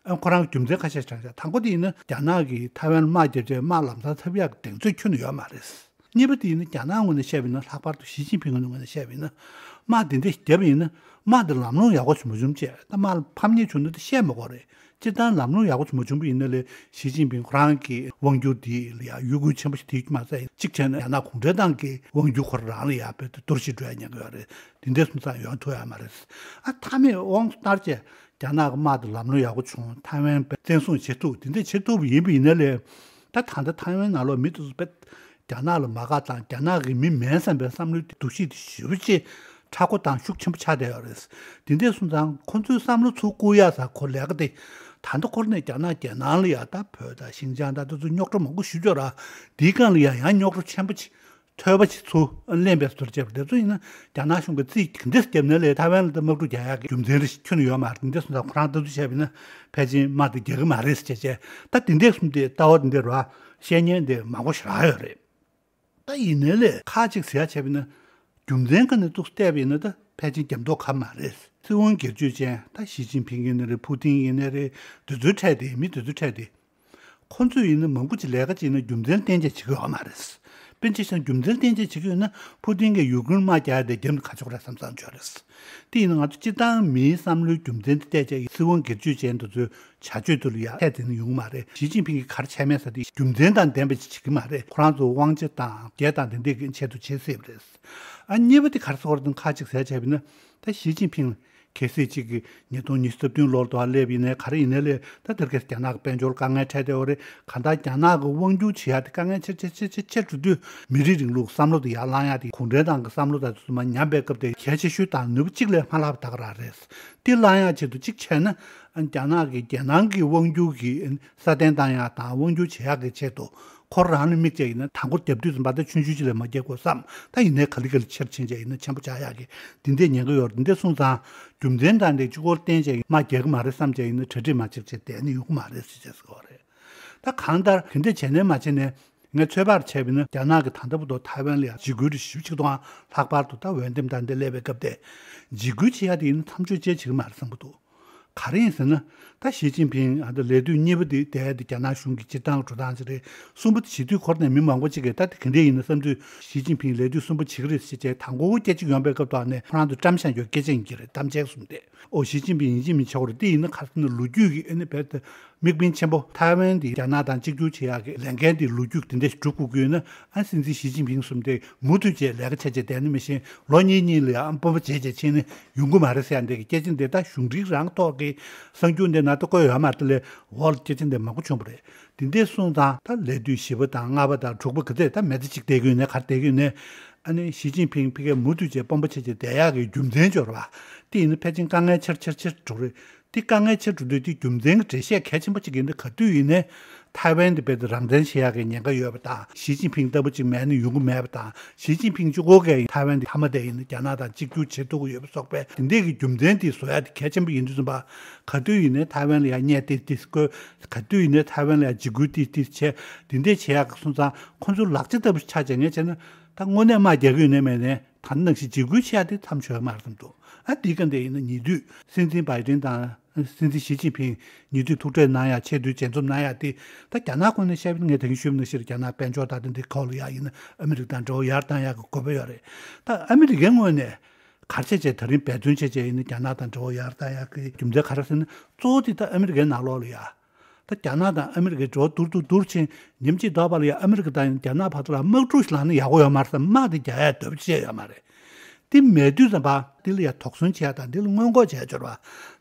ཨ་ཁོ་རང་རྒྱུ་མཚན་ཁ་ཤས་དྲངས་ཤག་དང་པོ་དེ་ཡིན་ན་རྒྱ་ནག་གིས་ཐའེ་ཝན་དམག་བརྒྱབ་རྗེས་དམག་ལམ་སང་འཐབ་ཡག་གི་གདེང་ཚོད་ཁྱོན་ནས་ཡོད་མ་རེད། གཉིས་པ་དེ་ཡིན་ན་རྒྱ་ནག་ངོས་ནས་བཤད་པ་ཡིན་ན་ལྷག་པར་དུ་ཞི་ཅིན་ཕིང་ངོས་ནས་བཤད་པ་ཡིན་ན་དམག་དེ་འདྲ་བརྒྱབ་པ་ཡིན་ན་དམག་དེ་ལམ་ལྷོང་ཡག་པོ་ཞིག་མ་བྱུང་བྱས་ད་དམག་ལ་ཕམ་ཉེས་བྱུང་ན་དེ་བཤད་མི་དགོས་རེད། སྤྱིར་བཏང་ལམ་ལྷོང་ཡག་པོ་ཞིག་མ་བྱུང་བ་ཡིན་ན་ལས་ཞི་ཅིན་ཕིང་ཁོ་རང་གི་དབང་སྒྱུར་དེ་ལ་ཡང་གཡོ་འགུལ་ཆེན་པོ་ཞིག་ཐེབས་ཀྱི་མ་ཟད་གཅིག་བྱས་ན་རྒྱ་ནག་གུང་ཁྲན་ཏང་གི་དབང་སྒྱུར་ཁོ་རང་ལ་ཡང་དཔེ་གཏོར་བཤིག་འགྲོ་ཡག་ཉེན་ཁ་ཡོད་རེད། དེ་འདྲ་སོང་ཙང་ཡོང་ཐུབ་ཡག་མ་རེད། ཨ་མཐའ་མའི་དབང་དུ་བསྟར་བྱས། རྒྱ་ནག་གི་དམག་དེ་ལམ་ལྷོང་ཡག་པོ་བྱུང་། ཐའེ་ཝན་བཙན་བཟུང་བྱེད་ཐུབ། དེ་འདྲ་བྱེད་ཐུབ་པ་ཡིན་པ་ཡིན་ན་ལས། ད་ད་ལྟ་ཐའེ་ཝན་ནང་ལོགས་མི་དེ་ཚོ་དཔེ་རྒྱ་ནག་ལ་མ་དགའ་དང་རྒྱ་ནག་གི་མི་མིན་བསམ་པའི་བསམ་བློའི་འདུ་ཤེས་དེ་ཞེ་པོ་ཅིག་མཁྲེགས་པོ་དང་ཤུགས་ཆེན་པོ་ཆགས་བསྡད་ཡོད་རེད། དེ་འདྲ་སོང་ཙང་ཁོ་ཚོའི་བསམ་བློ་ཚུར་བསྐུར་ཡག་ས་ཁོ་ལས་ཀ་དེ། ད་ལྟ་ཁོ་རང་ནས་རྒྱ་ནག་རྒྱལ་ནང་ལ་ཡ་ད་བོད་དང་ཤིན་ཅང་དང་དེ་ཚོ་རྙོག་དྲ་མང་པོ་ཞེ་པོ་ཅིག་ཡོད་ར། དེའི་སྒང་ལ་ཡ་ཡང་རྙོག་དྲ་ཆེན་པོ་ཅིག་ཐོས་པ་ཅིག་ཚུར་ལེན་པའི་བཟོ་འདྲ་བྱས་པ་དེ་ཚོ་ཡིན་ན། རྒྱ་ནག་གཞུང་གིས་རྩིས་འདི་འདྲ་བརྒྱབ་ནའི་ལས་ཐའེ་ཝན་ལ་ད་དམག་འཁྲུག་རྒྱག་ཡག་གི་རྒྱུ་མཚན་རེ་ཞིག་ཁྱོན་ནས་ཡོད་མ་རེད། འདི་འདྲ་སོང་ཙང་ཁོ་རང་ལྟ་ཚུལ་བྱས་པ་ཡིན་ན་ཕལ་ཆེར་དམག་འདི་རྒྱག་གི་མ་རེད་ཟེར་བྱས་བྱས། ད་འདི་འདྲ་གསུངས་ཏེ་ལྟ་བ་འདི་འདྲ་རེད་བ། བཤད་མཁན་འདི་མང་པོ་ཞེ་དྲག་ཡོད་རེད། ད་ཡིན་ནའི་ལས་ཁག་ཅིག་ཟེར་ཡ་བྱས་པ་ཡིན་ན། རྒྱུ་མཚན་ག་ནས་བཙུགས་བལྟས་པ་ཡིན་ན་ད་ཕལ་ཆེར་རྒྱབ་མདོག་ཁ་མ་རེད། སྲིད་དབང་སྒེར་གཅོད་ཅན་ད་ཞི་ཅིན་ཕིང་ཡིན་ནའི་རེད། ཕུ་ཏིན་ཡིན་ནའི་རེད། འདི་ཚོའི་གྲས་དེ། མི་འདི་ཚོའི་གྲས་དེ། ཁོ་ཚོས་ཡིན་ན་མང་པོ་ཅིག་ལས་ཀ་བྱས་ན་རྒྱུ་མཚན་གཏན་འཁེལ་བྱེད་ཀྱི་ཡོད་མ་རེད། དཔེར་ན་ཆ་བཞག་ན་རྒྱུ་མཚན་གཏན་འཁེལ་བྱེད་ཀྱི་ཡོད་ན་ཕུ་ཏིན་གྱིས་ཡུ་ཀེ་རེན་དམག་རྒྱག་ཡ་དེ་རྒྱབ་ནས་ག་ཆོག་རེད་བསམ་བསམ་བྱས་རེད། དེ་ཡིན་ན་ང་ཚོ་སྤྱིར་བཏང་མིའི་བསམ་བློའི་རྒྱུ་མཚན་དེ་བལྟས་བྱས་སྲིད་དབང་སྒེར་གཅོད་ཅན་དེ་ཚོའི་བྱ་སྤྱོད་དེ་ལ་ཡ་ཐེ་བཙན་ན་ཡོང་གི་མ་རེད། ཞི་ཅིན་ཕིང་གིས་ག་རེ་བྱས་མེད་ཟེར་དུས་རྒྱུ་མཚན་དང་ལྡན་པ་ཅིག་བྱེད་ཀྱི་མ་རེད། ཁོ་རང་ཚོ་དབང་ཆ་དང་རྒྱལ་དང་དེ་འདྲའི་གི་ཆེད་དུ་བྱེད་སྲིད་པ་རེད། ཨ་གཉིས་པ་དེ་ག་རེ་ཟེར་དགོས་རེད། ད་ཁ་ཅིག་ཟེར་བྱས་པ་ཡིན་ན། ད་ཞི་ཅིན་ཕིང་གལ་སྲིད་ཅིག་གིས་ཉིས་སྟོང་ཉི་ཤུ་རྩ་བདུན་ལོར་དུ་སླེབས་ཡིན་ནའི་ག་རེ་ཡིན་ནའི་ལས། ད་དེ་རིང་ཁ་སང་རྒྱ་ནག་གི་དཔལ་འབྱོར་དཀའ་ངལ་འཕྲད་བསྡད་ཡོད་རེད། གང་ལྟར་རྒྱ་ནག་གི་དབང་སྒྱུར་བྱེད་ཡ་དེ་དཀའ་ངལ་ཆེ་ཆེ་ཆེ་ཆེ་ཆེ་འགྲོ་དུས། མི་རིགས་རིང་ལུགས་བསམ་བློ་དེ་ཡར་བསླང་ཡ་དེ་གུང་ཁྲན་ཏང་གི་བསམ་བློ་དང་དེ་ཚོ་མར་ཉམས་པའི་སྐབས་དེ་གལ་ཆེ་ཤོས་དང་ནུས་པ་གཅིག་ལས་མ་ལྷག་པ་ད་ག་རང་རེད། དེ་བསླང་ཡ་ཆེད་དུ་གཅིག་བྱས་ན། རྒྱ་ནག་གི་རྒྱལ་ནང་གི་དབང་སྒྱུར་གྱི་སྲ་བརྟན་བཏང་ཡ་དང་དབང་སྒྱུར་བྱེད་ཡག་གི་ཆེད་དུ། ཁོ་རང་ལ་དམིགས་བྱས་ཡིན་ན་དང་པོ་རྒྱབ་དུས་ཙམ་པ་ད་ཆུང་ཆུང་ཅིག་ལས་མ་རྒྱབ་དགོས་བསམ། ད་ཡིན་ནའི་ག་ལེ་ག་ལེ་ཆེར་ཕྱིན་བྱས་ཡིན་ན་ཆེན་པོ་ཆགས་ཡག་གི་འདི་འདྲའི་ཉེན་ཁ་ཡོད་རེད། འདི་འདྲ་སོང་ཙང་རྒྱུ་མཚན་དང་འདི་གཅིག་པོར་བརྟེན་བྱས་ཡིན་ན་དམག་རྒྱག་གི་མ་རེད་བསམ་བྱས་ཡིན་ན་གྲ་སྒྲིག་མ་བྱེད་བྱས་བསྡད་ནི་ཡོང་གི་མ་རེད་ཟེར་བྱས་ཟེར་བ་རེད། ད་གང་ལྟར་དེ་འདྲ་བྱས་ནའི་མ་བྱས་ནའི་ངས་ཚོད་དཔག་བྱས་པ་ཡིན་ན་རྒྱ་ནག་གིས་ད་ལྟ་བར་དུ་ཐའེ་ཝན་ལ་ཡང་འཇིགས་སྐུལ་རེ་ཞུ་ཆིག་སྟོང་ལྷག་པར་དུ་ད་འོས་འདེམས་དང་འདི་སླེབས་པའི་སྐབས་དེ་འཇིགས་སྐུལ་བྱེད་ཡག་དེ་ཡིན་ན་མཚམས་འཇོག་བྱེད་ཀྱི་མ་རེད་བསམ་གྱི་འདུག་ག་རེ་ཡིན་ཟེར་ན། ད་ཞི་ཅིན་ཕིང་ཨ་ད་ལས་དུས་གཉིས་པ་དེ་བསྡད་ཡ་དེ་རྒྱ་ནག་གཞུང་གི་སྤྱིར་བཏང་གི་འགྲོ་སྟངས་ཅིག་རེད། གསུམ་པ་དེ་བྱེད་དུས་ཁོ་རང་ནས་མི་མང་པོ་ཅིག་གིས་ད་དེ་ག་འདྲས་ཡིན་ན་བསམ་དུས་ཞི་ཅིན་ཕིང་ལས་དུས་གསུམ་པ་བྱེད་ཀྱི་རེད་ཟེར་བྱས་དང་པོ་སྐད་ཆ་ཡོང་པའི་སྐབས་དུ་ནས་ཁོ་རང་ཚོ་བཀྲམ་བཞག་རྒྱུ་སྐད་ཆ་ཡིན་གྱི་རེད། གཏམ་འཆལ་གསུམ་དེ། ཨོ་ཞི་ཅིན་ཕིང་ཡིན་གཅིག་མིན་གཅིག་ཆགས་ཀྱི་རེད། དེ་ཡིན་ན་ག་རེ་ཟེར་ན་ལོ་རྒྱུས་ཀྱི་ཨ་ནི་བལ་དུ་དམིགས་འབེན་ཆེན་པོ་ཐའེ་ཝན་དེ་རྒྱ་ནག་དང་གཅིག་གྱུར་བྱེད་ཡག་གི་ལས་འགན་དེ་ལོ་རྒྱུས་དེ་འདྲས་སྒྲུབ་དགོས་ཀྱི་ཡོད་ན། ཨ་སྲིད་འཛིན་ཞི་ཅིན་ཕིང་གསུམ་དེ་མུ་མཐུད་བྱས་ལས་ཀ་བྱས་བྱས་བསྡད་ན་མི་ཤེས། ལོ་གཉིས་གཉིས་ལ་ཡང་སྤོབས་པ་བྱས་བྱས་ཕྱིན་ནས་ཡོང་གི་མ་རེད་ཟེར་ཡ་འདི་གི་སྐད་ཆ་འདི་ད་གཞུང་འབྲེལ་རང་ཐོག་གི་གསར་འགྱུར་འདི་ནང་དུ་བཀོད་ཡོད་མ་རེད། དེ་ལས་འོག་ལ་སྐད་ཆ་འདི་མང་པོ་བྱུང་བ་རེད། དེ་འདྲས་སོང་ཙང་ད་ལས་དུས་བཞི་པ་དང་ལྔ་པ་དང་དྲུག་པ་ག་ཚད་ད་མི་ཚེ་གཅིག་བསྡད་ཀྱི་ཡོད་ནའི་ག་རེ་བསྡད་ཀྱི་ཡོད་ནའི། ཨ་ནི་ཞི་ཅིན་ཕིང་ཕ་གིར་མུ་མཐུད་བྱས་སྤོབས་པ་བྱས་བྱས་བསྡད་ཡག་གི་རྒྱུ་མཚན་འབྱོར་བ་དེ་ཡིན་ན་ཕལ་ཆེར་དཀའ་ངལ་ཆེར་ཆེར་ཆེར་འགྲོ་རེད། དེ་དཀའ་ངལ་ཆེར་འགྲོ་དུས་དེ་རྒྱུ་མཚན་གྱི་འགྲེལ་བཤད་གལ་ཆེན་པོ་གཅིག་ཡིན་ན། ག་དུས་ཡིན་ནའི་ཐའེ་ཝན་དེ་རྦད་དེ་རང་བཙན་བྱེད་ཡག་གི་ཉེན་ཁ་ཡོད་པ་དང་། ཞི་ཅིན་ཕིང་ལྟ་བུ་གཅིག་མེད་ན་ཡོང་གི་མེད་པ་དང་། ཞི་ཅིན་ཕིང་གཅིག་པོ་གིས་ཐའེ་ཝན་དེ་མཐའ་མ་དེ་ཡིན་ན་རྒྱ་ནག་དང་གཅིག་གྱུར་བྱེད་ཐུབ་ཀྱི་ཡོད་པ་སོགས་པའི་དེ་འདྲས་ཀྱི་རྒྱུ་མཚན་དེ་བཟོ་ཡ་དེ་གལ་ཆེན་པོ་ཡིན་དུས་ཙམ་པ། ག་དུས་ཡིན་ནའི་ཐའེ་ཝན་ལ་ཡ་བརྙས་ཏེ་དེ་བཀོད། ག་དུས་ཡིན་ནའི་ཐའེ་ཝན་ལ་ཡ་འཇིགས་སྐུལ་ཏིས་ཏིས་བྱས། དེ་འདྲས་བྱེད་ཡག་གི་སོང་ཙང་ཁོ་ཚོའི་ལག་ཆ་ལྟ་བུ་ཆགས་བྱས་ངས་བྱས་ན། ད་དངོས་གནས་དམག་རྒྱག་གི་ཡོད་ནའི་མེད་ནའི་ད་ནང་བཞིན་འཇིགས་སྐུལ་བྱེད་ཡ་དེ་མཚམས་འཇོག་མ་རེད་བསམ་འདུག་ཨ་དེའི་སྐབས་དེ་ཡིན་ན་ཉེ་དུས་སྲིད་འཛིན་བྷའི་ཏིན་དང་སྲིད་འཛིན་ཞི་ཅིན་ཕིང་ཉེ་དུས་ཐུག་འཕྲད་གནང་ཡ། ཆེས་མཐོའི་མཇལ་འཛོམས་གནང་ཡ་དེ། ད་རྒྱ་ནག་ཁོངས་ནས་བཤད་པ་ཡིན་ན་ངས་ད་གིན་ཞུས་པ་ནང་བཞིན་རྒྱ་ནག་དཔལ་འབྱོར་དང་དེ་འདྲའི་སྐོར་ལ་ཡ་ཡིན་ན་ཨ་མི་རི་ཀ་དང་འབྲེལ་བ་ཡར་བཏང་ཡག་གི་དགོས་པ་ཡོད་རེད། ད་ཨ་མི་རི་ཀའི་ངོས་ནས་ག་རེ་བྱས་བྱས་ད་རིང་འབད་བརྩོན་བྱས་བྱས་ཡིན་ན་རྒྱ་ནག་དང་འབྲེལ་བ་ཡར་བཏང་ཡག་གི་རྒྱུ་མཚན་ག་རེ་ཟེར་ན། གཙོ་བོ་དེ་ད་ཨ་མི་རི་ཀའི་ནང་ལོགས་ལ་ཡ། ད་རྒྱ་ནག་དང་ཨ་མི་རི་ཀའི་འབྲེལ་བ་སྡུག་ཏུ་སྡུག་ཕྱིན། ཉིན་གཅིག་ལྡོག་པ་ལ་ཡ་ཨ་མི་རི་ཀ་དང་རྒྱ་ནག་བར་དུ་ལ་དམག་འཁྲུག་ཞིག་ལངས་ན་ཡག་པོ་ཡོད་མ་རེད་བསམ། དམག་དེ་རྒྱག་ཡ་འདོད་པ་ཅི་ཡང་ཡོད་མ་རེད། དེ་མེད་དུས་ཙམ་པ་འདི་ལ་ཡ་དོགས་ཟོན་བྱེད་ཡ་དང་འདི་ལ་སྔོན་འགོག་བྱས་འབྱོར་བ།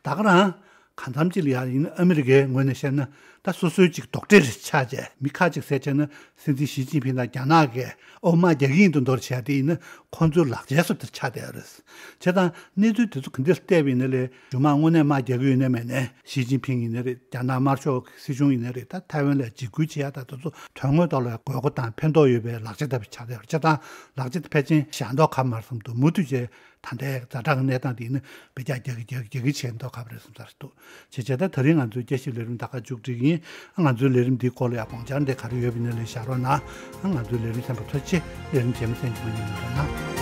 ད་ག་རང་གང་འཚམ་ཅིག་ལ་ཡ་ཡིན་ན་ཨ་མི་རི་ཀའི་ངོས་ནས་བཤད་ན་ད་སོ་སོའི་ཅིག་དོགས་འདྲི་རེ་ཆགས་བྱས། མི་ཁ་ཅིག་ཟེར་བྱས་ན་སྲིད་འཛིན་ཞི་ཅིན་ཕིང་དང་རྒྱ་ནག་གིས་ཨོ་དམག་རྒྱག་གི་ཡིན་དུ་མདོར་བྱས་ཏེ་ཡིན་ན་ཁོང་ཚོའི་ལག་ཆའི་སོ་དེར་ཆགས་བསྡད་ཡོད་རེད། བྱས་ཙང་གནས་ཚུལ་དེ་ཚོ་ག་འདྲ་བལྟས་པ་ཡིན་ན་ལས་གཞུང་དམངས་དངོས་གནས་དམག་རྒྱག་གི་ཡོད་ན་མེད་ན། ཞི་ཅིན་ཕིང་ཡིན་ན་རེད། རྒྱ་ནག་དམར་ཤོག་སྲིད་གཞུང་ཡིན་ན་རེད། ད་ཐའེ་ཝན་ལ་འཇིགས་སྐུལ་བྱེད་ཡ་ད་དེ་ཚོ་དོན་དངོས་ཐོག་ལ་དགོས་མཁོ་དང་ཕན་ཐོགས་ཡོད་པའི་ལག་ཆ་ལྟ་བུ་ཆགས་བསྡད་ཡོད་རེད། བྱས་ཙང་ལག་ཆ་དེ་ཕལ་ཆེར་བཞག་མདོག་ཁ་མ་རེད་བསམ་འདུག་མུ་མཐུད་བྱས་ད་ལྟའི་ཛ་དྲག་གི་གནས་སྟངས་དེ་ཡིན་ན་བེད་སྤྱོད་རྒྱག་གི་རྒྱག་གི་རྒྱག་གི་བྱས་མདོག་ཁ་པོ་རེད་བསམ་ས་རེད་འདུག་བྱས་བྱས་ད་ད་རིང་ང་ཚོའི་དཔྱད་ཞིབ་ལས་རིམ་ད་ག་མཇུག་སྒྲིལ་ཡིན། ང་ཚོའི་ལས་རིམ་འདིའི་སྐོར་ལ་ཡང་དགོངས་འཆར་འདི་ག་རེ་ཡོད་པ་ཡིན་ན་ལས་བཞག་རོགས་གནང་། ང་ཚོའི་ལས་རིམ་གསན་པ་ཐུགས་རྗེ་ཆེ། ལས་རིམ་རྗེས་མ་གསན་རྒྱུ་མ་ཉེས་ན་རོགས་གནང་།